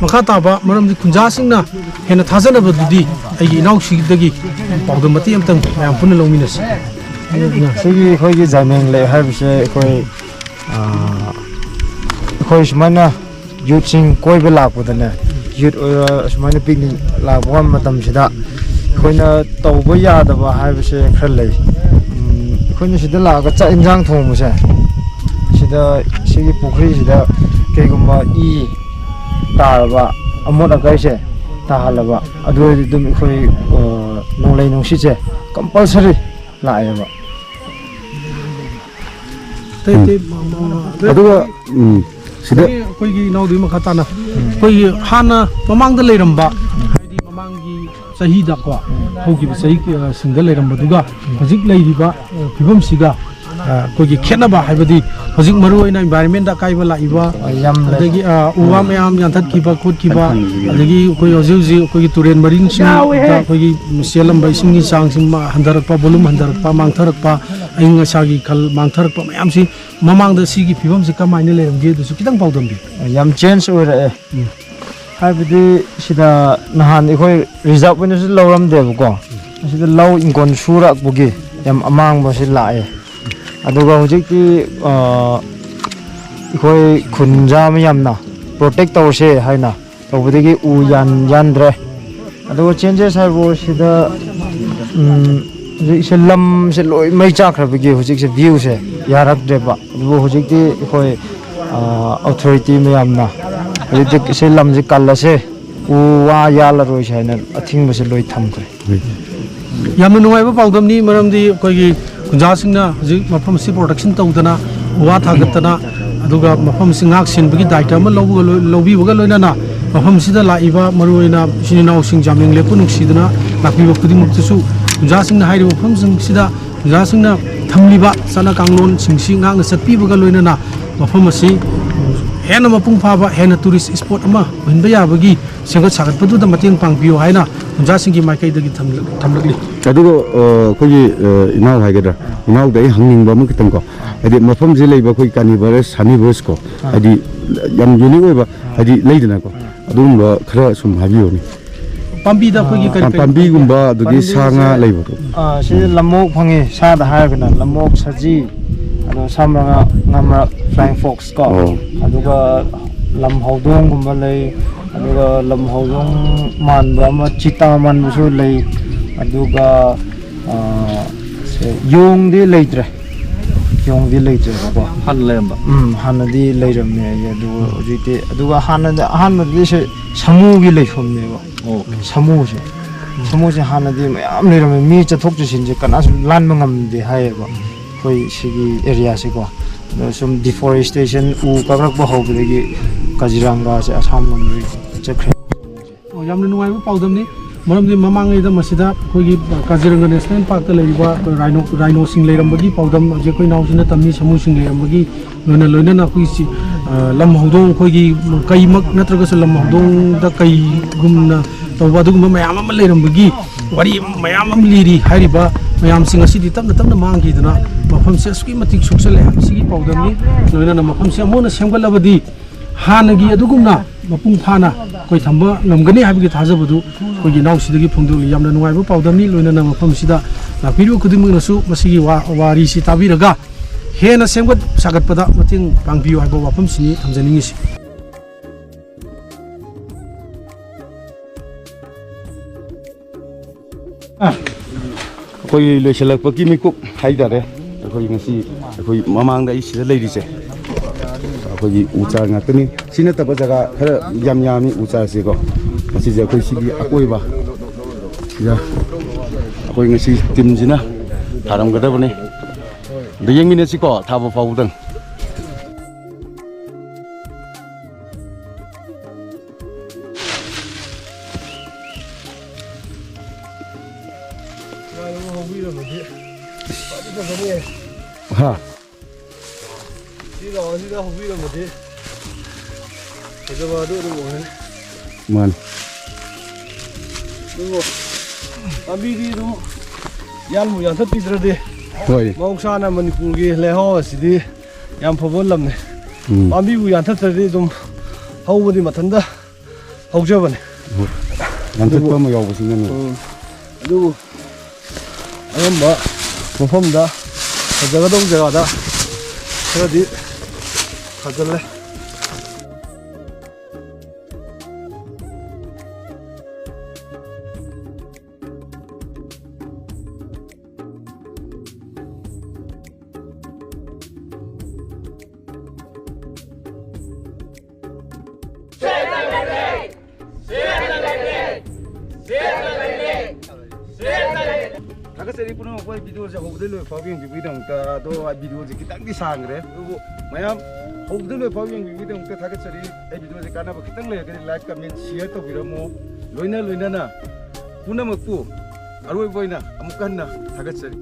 ꯃꯈꯥ ꯇꯥꯕ, ꯃꯔꯝꯗꯤ ꯈꯨꯟꯖꯥꯁꯤꯡꯅ ꯍꯦꯟꯅ ꯊꯥꯖꯅꯕꯗꯨꯗꯤ ꯑꯩꯒꯤ ꯏꯅꯥꯎꯁꯤꯗꯒꯤ ꯄꯥꯎꯗꯝ ꯃꯇꯦꯛ ꯑꯃꯇꯪ ꯃꯌꯥꯝ ꯄꯨꯟꯅ ꯂꯧꯃꯤꯟꯅꯁꯤ꯫ ꯁꯤꯒꯤ ꯑꯩꯈꯣꯏꯒꯤ ꯖꯥꯏꯃꯦꯡ ꯂꯦꯛ ꯍꯥꯏꯕꯁꯦ ꯑꯩꯈꯣꯏ, ꯑ, ꯑꯩꯈꯣꯏ ꯁꯨꯃꯥꯏꯅ ꯌꯨꯠꯁꯤꯡ ꯀꯣꯏꯕ ꯂꯥꯛꯄꯗꯅꯦ, ꯌꯨꯠ ꯑꯣꯏꯔꯣ, ꯑꯁꯨꯃꯥꯏꯅ ꯄꯤꯛꯅꯤꯛ ꯂꯥꯛꯄ ꯃꯇꯝꯁꯤꯗ ꯑꯩꯈꯣꯏꯅ ꯇꯧꯕ ꯌꯥꯗꯕ ꯍꯥꯏꯕꯁꯦ ꯈꯔ ꯂꯩ꯫ ꯎꯝ, ꯑꯩꯈꯣꯏꯅ ꯁꯤꯗ ꯂꯥꯛꯑꯒ ꯆꯥꯛ ꯏꯟꯁꯥꯡ ꯊꯣꯡꯕꯁꯦ, ꯁꯤꯗ, ꯁꯤꯒꯤ ꯄꯨꯈ꯭ꯔꯤꯁꯤꯗ ꯀꯩꯒꯨꯝꯕ ꯏ ꯇꯥꯔꯕ, ꯑꯃꯣꯠ ꯑꯀꯥꯏꯁꯦ ꯇꯥꯍꯜꯂꯕ, ꯑꯗꯨ ꯑꯣꯏꯔꯗꯤ ꯑꯗꯨꯝ ꯑꯩꯈꯣꯏ, ꯑ, ꯅꯣꯡꯂꯩ ꯅꯨꯡꯁꯤꯠꯁꯦ ꯀꯝꯄꯜꯁꯔꯤ ꯂꯥꯛꯑꯦꯕ꯫ ꯑꯇꯩ ꯑꯇꯩ ꯃ-, ꯃ-, ꯑꯗꯨꯒ, ꯎꯝ, ꯁꯤꯗ ꯑꯗꯒꯤ ꯑꯩꯈꯣꯏꯒꯤ ꯏꯅꯥꯎꯗꯨꯒꯤ ꯃꯈꯥ ꯇꯥꯅ ꯑꯩꯈꯣꯏꯒꯤ ꯍꯥꯟꯅ ꯃꯃꯥꯡꯗ ꯂꯩꯔꯝꯕ, ꯍꯥꯏꯗꯤ ꯃꯃꯥꯡꯒꯤ ꯆꯍꯤꯗꯀꯣ, ꯍꯧꯈꯤꯕ ꯆꯍꯤ, ꯑ, ꯁꯤꯡꯗ ꯂꯩꯔꯝꯕꯗꯨꯒ ꯍꯧꯖꯤꯛ ꯂꯩꯔꯤꯕ, ꯑ, ꯐꯤꯕꯝꯁꯤꯒ, ꯑ, ꯑꯩꯈꯣꯏꯒꯤ ꯈꯦꯠꯅꯕ ꯍꯥꯏꯕꯗꯤ ꯍꯧꯖꯤꯛ ꯃꯔꯨꯑꯣꯏꯅ environment ꯑꯀꯥꯏꯕ ꯂꯥꯛꯏꯕ, ꯌꯥꯝ ꯂꯩ꯫ ꯑꯗꯒꯤ, ꯑ, ꯎ ꯋꯥ ꯃꯌꯥꯝ ꯌꯥꯟꯊꯠꯈꯤꯕ ꯈꯣꯠꯈꯤꯕ, ꯑꯗꯒꯤ ꯑꯩꯈꯣꯏ ꯍꯧꯖꯤꯛ ꯍꯧꯖꯤꯛ ꯑꯩꯈꯣꯏꯒꯤ ꯇꯨꯔꯦꯜ ꯃꯔꯤꯡꯁꯤꯡꯗ ꯑꯩꯈꯣꯏꯒꯤ ꯆꯦꯜꯂꯝꯕ ꯏꯁꯤꯡꯒꯤ ꯆꯥꯡꯁꯤꯡ ꯃ-, ꯍꯟꯊꯔꯛꯄ, volume ꯍꯟꯊꯔꯛꯄ, ꯃꯥꯡꯊꯔꯛꯄ, ꯑꯏꯪ ꯑꯁꯥꯒꯤ ꯈꯜ ꯃꯥꯡꯊꯔꯛꯄ ꯃꯌꯥꯝꯁꯤ ꯃꯃꯥꯡꯗ ꯁꯤꯒꯤ ꯐꯤꯕꯝꯁꯤ ꯀꯃꯥꯏꯅ ꯂꯩꯔꯝꯒꯦ ꯑꯗꯨꯁꯨ ꯈꯤꯇꯪ ꯄꯥꯎꯗꯝꯕꯤꯌꯨ꯫ ꯌꯥꯝ change ꯑꯣꯏꯔꯛꯑꯦ꯫ ꯎꯝ꯫ ꯍꯥꯏꯕꯗꯤ ꯁꯤꯗ ꯅꯍꯥꯟ ꯑꯩꯈꯣꯏ reserve ꯑꯣꯏꯅꯁꯨ ꯂꯧꯔꯝꯗꯦꯕꯀꯣ꯫ ꯑꯁꯤꯗ ꯂꯧ ꯏꯪꯈꯣꯜ ꯁꯨꯔꯛꯄꯒꯤ ꯌꯥꯝ ꯑꯃꯥꯡꯕꯁꯤ ꯂꯥꯛꯑꯦ꯫ ꯑꯗꯨꯒ ꯍꯧꯖꯤꯛꯇꯤ, ꯑ, ꯑꯩꯈꯣꯏ ꯈꯨꯟꯖꯥ ꯃꯌꯥꯝꯅ protect ꯇꯧꯔꯁꯦ ꯍꯥꯏꯅ ꯇꯧꯕꯗꯒꯤ ꯎ ꯌꯥꯟ-, ꯌꯥꯟꯗ꯭ꯔꯦ꯫ ꯑꯗꯨꯒ changes ꯍꯥꯏꯕꯨ ꯁꯤꯗ, ꯎꯝ, ꯍꯧꯖꯤꯛꯁꯦ ꯂꯝꯁꯦ ꯂꯣꯏ ꯃꯩ ꯆꯥꯛꯈ꯭ꯔꯕꯒꯤ ꯍꯧꯖꯤꯛꯁꯦ viewꯁꯦ ꯌꯥꯔꯛꯇ꯭ꯔꯦꯕ꯫ ꯑꯗꯨꯕꯨ ꯍꯧꯖꯤꯛꯇꯤ ꯑꯩꯈꯣꯏ, ꯑ, authority ꯃꯌꯥꯝꯅ ꯍꯧꯖꯤꯛꯇꯤ ꯁꯤ ꯂꯝꯁꯦ ꯀꯜꯂꯁꯦ, ꯎ ꯋꯥ ꯌꯥꯜꯂꯔꯣꯏꯁꯦ ꯍꯥꯏꯅ ꯑꯊꯤꯡꯕꯁꯦ ꯂꯣꯏ ꯊꯝꯈ꯭ꯔꯦ꯫ ꯌꯥꯝꯅ ꯅꯨꯡꯉꯥꯏꯕ ꯄꯥꯎꯗꯝꯅꯤ, ꯃꯔꯝꯗꯤ ꯑꯩꯈꯣꯏꯒꯤ ꯈꯨꯟꯖꯥꯁꯤꯡꯅ ꯍꯧꯖꯤꯛ ꯃꯐꯝ ꯑꯁꯤ protection ꯇꯧꯗꯅ, ꯎ ꯋꯥ ꯊꯥꯒꯠꯇꯅ, ꯑꯗꯨꯒ ꯃꯐꯝ ꯑꯁꯤ ꯉꯥꯛ ꯁꯦꯟꯕꯒꯤ ꯗꯥꯌꯤꯠꯇ ꯑꯃ ꯂꯧꯕꯒ ꯂꯣꯏ-, ꯂꯧꯕꯤꯕꯒ ꯂꯣꯏꯅꯅ ꯃꯐꯝꯁꯤꯗ ꯂꯥꯛꯏꯕ ꯃꯔꯨꯑꯣꯏꯅ ꯏꯆꯤꯟ ꯏꯅꯥꯎꯁꯤꯡ ꯖꯥꯃꯤꯡ ꯂꯦꯞꯄ ꯅꯨꯡꯁꯤꯗꯨꯅ ꯂꯥꯛꯄꯤꯕ ꯈꯨꯗꯤꯡꯃꯛꯇꯁꯨ ꯑꯣꯖꯥꯁꯤꯡꯅ ꯍꯥꯏꯔꯤꯕ ꯃꯐꯝꯁꯤꯡꯁꯤꯗ ꯑꯣꯖꯥꯁꯤꯡꯅ ꯊꯝꯂꯤꯕ ꯆꯠꯅ ꯀꯥꯡꯂꯣꯟꯁꯤꯡꯁꯤ ꯉꯥꯛꯅ ꯆꯠꯄꯤꯕꯒ ꯂꯣꯏꯅꯅ ꯃꯐꯝ ꯑꯁꯤ ꯍꯦꯟꯅ ꯃꯄꯨꯡ ꯐꯥꯕ, ꯍꯦꯟꯅ tourist spot ꯑꯃ ꯑꯣꯏꯍꯟꯕ ꯌꯥꯕꯒꯤ ꯁꯦꯝꯒꯠ ꯁꯥꯒꯠꯄꯗꯨꯗ ꯃꯇꯦꯡ ꯄꯥꯡꯕꯤꯌꯨ ꯍꯥꯏꯅ ꯑꯣꯖꯥꯁꯤꯡꯒꯤ ꯃꯥꯏꯀꯩꯗꯒꯤ ꯊꯝꯂ-, ꯊꯝꯂꯛꯂꯤ꯫ ꯑꯗꯨꯒ, ꯑ, ꯑꯩꯈꯣꯏꯒꯤ, ꯑ, ꯏꯅꯥꯎ ꯍꯥꯏꯒꯗ꯭ꯔꯥ, ꯏꯅꯥꯎꯗ ꯑꯩ ꯍꯪꯅꯤꯡꯕ ꯑꯃꯈꯛꯇꯪꯀꯣ, ꯍꯥꯏꯗꯤ ꯃꯐꯝꯁꯤꯗ ꯂꯩꯕ ꯑꯩꯈꯣꯏ carnivorous, herbivorous ꯀꯣ, ꯍꯥꯏꯗꯤ ꯌꯥꯝ unique ꯑꯣꯏꯕ, ꯍꯥꯏꯗꯤ ꯂꯩꯗꯅꯀꯣ, ꯑꯗꯨꯒꯨꯝꯕ ꯈꯔ ꯁꯨꯝ ꯍꯥꯏꯕꯤꯌꯨꯅꯦ꯫ ꯄꯥꯝꯕꯤꯗ ꯑꯩꯈꯣꯏꯒꯤ ꯀꯔꯤ ꯀꯔꯤ ꯄꯥꯝꯕꯤꯒꯨꯝꯕ, ꯑꯗꯨꯗꯒꯤ ꯁꯥ ꯉꯥ ꯄꯥꯝꯕꯤꯁꯦ ꯂꯩꯕꯗꯣ꯫ ꯑꯥ, ꯁꯤꯗ ꯂꯝꯑꯣꯛ ꯐꯪꯉꯤ, ꯁꯥꯗ ꯍꯥꯏꯔꯒꯅ ꯂꯝꯑꯣꯛ, ꯁꯖꯤ, ꯑꯗꯣ ꯁꯥ ꯃꯔꯛ, ꯉꯥ ꯃꯔꯛ, flying fox ꯀꯣ꯫ ꯑꯣ꯫ ꯑꯗꯨꯒ ꯂꯝ ꯍꯧꯗꯣꯡꯒꯨꯝꯕ ꯂꯩ, ꯑꯗꯨꯒ ꯂꯝ ꯍꯧꯗꯣꯡ ꯃꯥꯟꯕ ꯑꯃ, cheetah ꯃꯥꯟꯕꯁꯨ ꯂꯩ, ꯑꯗꯨꯒ, ꯑꯥ, ꯁꯦ, ꯌꯣꯡꯗꯤ ꯂꯩꯇ꯭ꯔꯦ, ꯌꯣꯡꯗꯤ ꯂꯩꯇ꯭ꯔꯦꯕꯀꯣ꯫ ꯍꯥꯟꯅ ꯂꯩꯔꯝꯕ? ꯎꯝ, ꯍꯥꯟꯅꯗꯤ ꯂꯩꯔꯝꯃꯦ ꯑꯩ, ꯑꯗꯨꯒ ꯍꯧꯖꯤꯛꯇꯤ, ꯑꯗꯨꯒ ꯍꯥꯟꯅꯗꯤ, ꯑꯍꯥꯟꯕꯗꯤ ꯁꯦ ꯁꯥꯃꯨꯒꯤ ꯂꯩꯐꯝꯅꯦꯕ꯫ ꯑꯣ꯫ ꯁꯥꯃꯨꯁꯦ, ꯁꯥꯃꯨꯁꯦ ꯍꯥꯟꯅꯗꯤ ꯃꯌꯥꯝ ꯂꯩꯔꯝꯃꯦ, ꯃꯤ ꯆꯠꯊꯣꯛ ꯆꯠꯁꯤꯟꯁꯦ ꯀꯅꯥꯁꯨ ꯂꯥꯟꯕ ꯉꯝꯗꯦ ꯍꯥꯏꯌꯦꯕ꯫ ꯑꯩꯈꯣꯏ ꯁꯤꯒꯤ areaꯁꯦꯀꯣ꯫ ꯑꯗꯣ ꯁꯨꯝ deforestation, ꯎ ꯀꯛꯂꯛꯄ ꯍꯧꯕꯗꯒꯤ ꯀꯥꯖꯤꯔꯥꯡꯒꯥꯁꯦ ꯑꯁꯥꯝ ꯂꯣꯝꯗ ꯆꯠꯈ꯭ꯔꯦ꯫ ꯑꯣ, ꯌꯥꯝꯅ ꯅꯨꯡꯉꯥꯏꯕ ꯄꯥꯎꯗꯝꯅꯤ꯫ ꯃꯔꯝꯗꯤ ꯃꯃꯥꯡꯉꯩꯗ ꯃꯁꯤꯗ ꯑꯩꯈꯣꯏꯒꯤ ꯀꯥꯖꯤꯔꯪꯒ National Parkꯇ ꯂꯩꯔꯤꯕ ꯑꯩꯈꯣꯏ rhino, rhinoꯁꯤꯡ ꯂꯩꯔꯝꯕꯒꯤ ꯄꯥꯎꯗꯝ ꯍꯧꯖꯤꯛ ꯑꯩꯈꯣꯏ ꯏꯅꯥꯎꯁꯤꯡꯅ ꯇꯝꯃꯤ, ꯁꯥꯃꯨꯁꯤꯡ ꯂꯩꯔꯝꯕꯒꯤ ꯂꯣꯏꯅ ꯂꯣꯏꯅꯅ ꯑꯩꯈꯣꯏꯒꯤ ꯁꯤ, ꯑ, ꯂꯝ ꯍꯧꯗꯣꯡ, ꯑꯩꯈꯣꯏꯒꯤ ꯀꯩꯃꯛ ꯅꯠꯇ꯭ꯔꯒꯁꯨ ꯂꯝ ꯍꯧꯗꯣꯡꯗ ꯀꯩꯒꯨꯝꯅ ꯇꯧꯕ ꯑꯗꯨꯒꯨꯝꯕ ꯃꯌꯥꯝ ꯑꯃ ꯂꯩꯔꯝꯕꯒꯤ ꯋꯥꯔꯤ ꯃꯌꯥꯝ ꯑꯃ ꯂꯤꯔꯤ꯫ ꯍꯥꯏꯔꯤꯕ ꯃꯌꯥꯝꯁꯤꯡ ꯑꯁꯤꯗꯤ ꯇꯞꯅ ꯇꯞꯅ ꯃꯥꯡꯈꯤꯗꯅ ꯃꯐꯝꯁꯦ ꯑꯁꯨꯛꯀꯤ ꯃꯇꯤꯛ ꯁꯣꯛꯆꯜꯂꯦ ꯍꯥꯏꯕꯁꯤꯒꯤ ꯄꯥꯎꯗꯝꯅꯤ꯫ ꯂꯣꯏꯅꯅ ꯃꯐꯝꯁꯦ ꯑꯃꯨꯛ ꯍꯟꯅ ꯁꯦꯝꯒꯠꯂꯕꯗꯤ ꯍꯥꯟꯅꯒꯤ ꯑꯗꯨꯒꯨꯝꯅ ꯃꯄꯨꯡ ꯐꯥꯅ ꯑꯩꯈꯣꯏ ꯊꯝꯕ ꯉꯝꯒꯅꯤ ꯍꯥꯏꯕꯒꯤ ꯊꯥꯖꯕꯗꯨ ꯑꯩꯈꯣꯏꯒꯤ ꯏꯅꯥꯎꯁꯤꯗꯒꯤ ꯐꯣꯡꯗꯣꯛꯂꯤ꯫ ꯌꯥꯝꯅ ꯅꯨꯡꯉꯥꯏꯕ ꯄꯥꯎꯗꯝꯅꯤ꯫ ꯂꯣꯏꯅꯅ ꯃꯐꯝꯁꯤꯗ ꯂꯥꯛꯄꯤꯔꯤꯕ ꯈꯨꯗꯤꯡꯃꯛꯅꯁꯨ ꯃꯁꯤꯒꯤ ꯋꯥ-, ꯋꯥꯔꯤꯁꯤ ꯇꯥꯕꯤꯔꯒ ꯍꯦꯟꯅ ꯁꯦꯝꯒꯠ ꯁꯥꯒꯠꯄꯗ ꯃꯇꯦꯡ ꯄꯥꯡꯕꯤꯌꯨ ꯍꯥꯏꯕ ꯋꯥꯐꯝꯁꯤꯅꯤ ꯊꯝꯖꯅꯤꯡꯉꯤꯁꯤ꯫ ꯑꯩꯈꯣꯏ ꯂꯣꯏꯁꯤꯜꯂꯛꯄꯒꯤ ꯃꯤꯀꯨꯞ ꯍꯥꯏꯇꯥꯔꯦ꯫ ꯑꯩꯈꯣꯏ ꯉꯁꯤ, ꯑꯩꯈꯣꯏ ꯃꯃꯥꯡꯗ ꯑꯩ ꯁꯤꯗ ꯂꯩꯔꯤꯁꯦ, ꯑꯩꯈꯣꯏꯒꯤ ꯎ ꯆꯥꯔ ꯉꯥꯛꯇꯅꯤ꯫ ꯁꯤ ꯅꯠꯇꯕ ꯖꯒꯥ ꯈꯔ ꯌꯥꯝ ꯌꯥꯝꯃꯤ ꯎ ꯆꯥꯔꯁꯦꯀꯣ꯫ ꯃꯁꯤꯁꯦ ꯑꯩꯈꯣꯏ ꯁꯤꯒꯤ ꯑꯀꯣꯏꯕ ꯁꯤꯗ ꯑꯩꯈꯣꯏ ꯉꯁꯤ ꯇꯤꯝꯁꯤꯅ ꯊꯥꯔꯝꯒꯗꯕꯅꯤ꯫ ꯑꯗ ꯌꯦꯡꯃꯤꯟꯅꯁꯤꯀꯣ, ꯊꯥꯕ ꯐꯥꯎꯕꯗꯪ꯫ ꯐꯗꯤ ꯐꯖꯅꯤꯌꯦ꯫ ꯍꯥ꯫ ꯁꯤ ꯂꯥꯎ, ꯑꯁꯤꯗ ꯍꯧꯕꯤꯔꯝꯃꯗꯤ ꯐꯖꯕ ꯑꯗꯨ ꯑꯗꯨꯝ ꯑꯣꯏꯔꯅꯤ꯫ ꯃꯥꯅꯤ꯫ ꯑꯗꯨꯕꯨ ꯄꯥꯝꯕꯤꯗꯤ ꯑꯗꯨꯝ ꯌꯥꯟꯕꯨ ꯌꯥꯟꯊꯠꯄꯤꯗ꯭ꯔꯗꯤ꯫ ꯍꯣꯏ꯫ ꯃꯍꯧꯁꯥꯅ ꯃꯅꯤꯄꯨꯔꯒꯤ ꯂꯩꯍꯥꯎ ꯑꯁꯤꯗꯤ ꯌꯥꯝ ꯐꯕ ꯂꯝꯅꯤ꯫ ꯎꯝ꯫ ꯄꯥꯝꯕꯤꯕꯨ ꯌꯥꯟꯊꯠꯇ꯭ꯔꯗꯤ ꯑꯗꯨꯝ ꯍꯧꯕꯗꯤ ꯃꯊꯟꯇ ꯍꯧꯖꯕꯅꯤ꯫ ꯌꯥꯟꯊꯠꯄ ꯑꯗꯨꯕꯨ ꯑꯃ ꯌꯥꯎꯕꯁꯤꯅꯅꯦ꯫ ꯎꯝ꯫ ꯑꯗꯨꯕꯨ ꯑꯉꯝꯕ ꯃꯐꯝꯗ, ꯐꯖꯒꯗꯧꯕ ꯖꯒꯥꯗ ꯈꯔꯗꯤ ꯊꯥꯖꯤꯜꯂꯦ꯫ ꯊꯥꯒꯠꯆꯔꯤ ꯄꯨꯝꯅꯃꯛꯄꯨ꯫ ꯑꯩ ꯚꯤꯗꯤꯑꯣꯁꯦ ꯍꯧꯕꯗꯩ ꯂꯣꯏ ꯐꯥꯎꯕ ꯌꯦꯡꯕꯤꯕꯒꯤꯗꯃꯛꯇ, ꯑꯗꯣ ꯑꯩ ꯚꯤꯗꯤꯑꯣꯁꯦ ꯈꯤꯇꯪꯗꯤ ꯁꯥꯡꯈ꯭ꯔꯦ, ꯑꯗꯨꯕꯨ ꯃꯌꯥꯝ ꯍꯧꯕꯗꯩ ꯂꯣꯏ ꯐꯥꯎꯕ ꯌꯦꯡꯕꯤꯕꯒꯤꯗꯃꯛꯇ ꯊꯥꯒꯠꯆꯔꯤ꯫ ꯑꯩ ꯚꯤꯗꯤꯑꯣꯁꯦ ꯀꯥꯟꯅꯕ ꯈꯤꯇꯪ ꯂꯩꯔꯒꯗꯤ like, comment, share ꯇꯧꯕꯤꯔꯝꯃꯣ꯫ ꯂꯣꯏꯅ ꯂꯣꯏꯅꯅ ꯄꯨꯝꯅꯃꯛꯄꯨ ꯑꯔꯣꯏꯕ ꯑꯣꯏꯅ ꯑꯃꯨꯛ ꯍꯟꯅ ꯊꯥꯒꯠꯆꯔꯤ꯫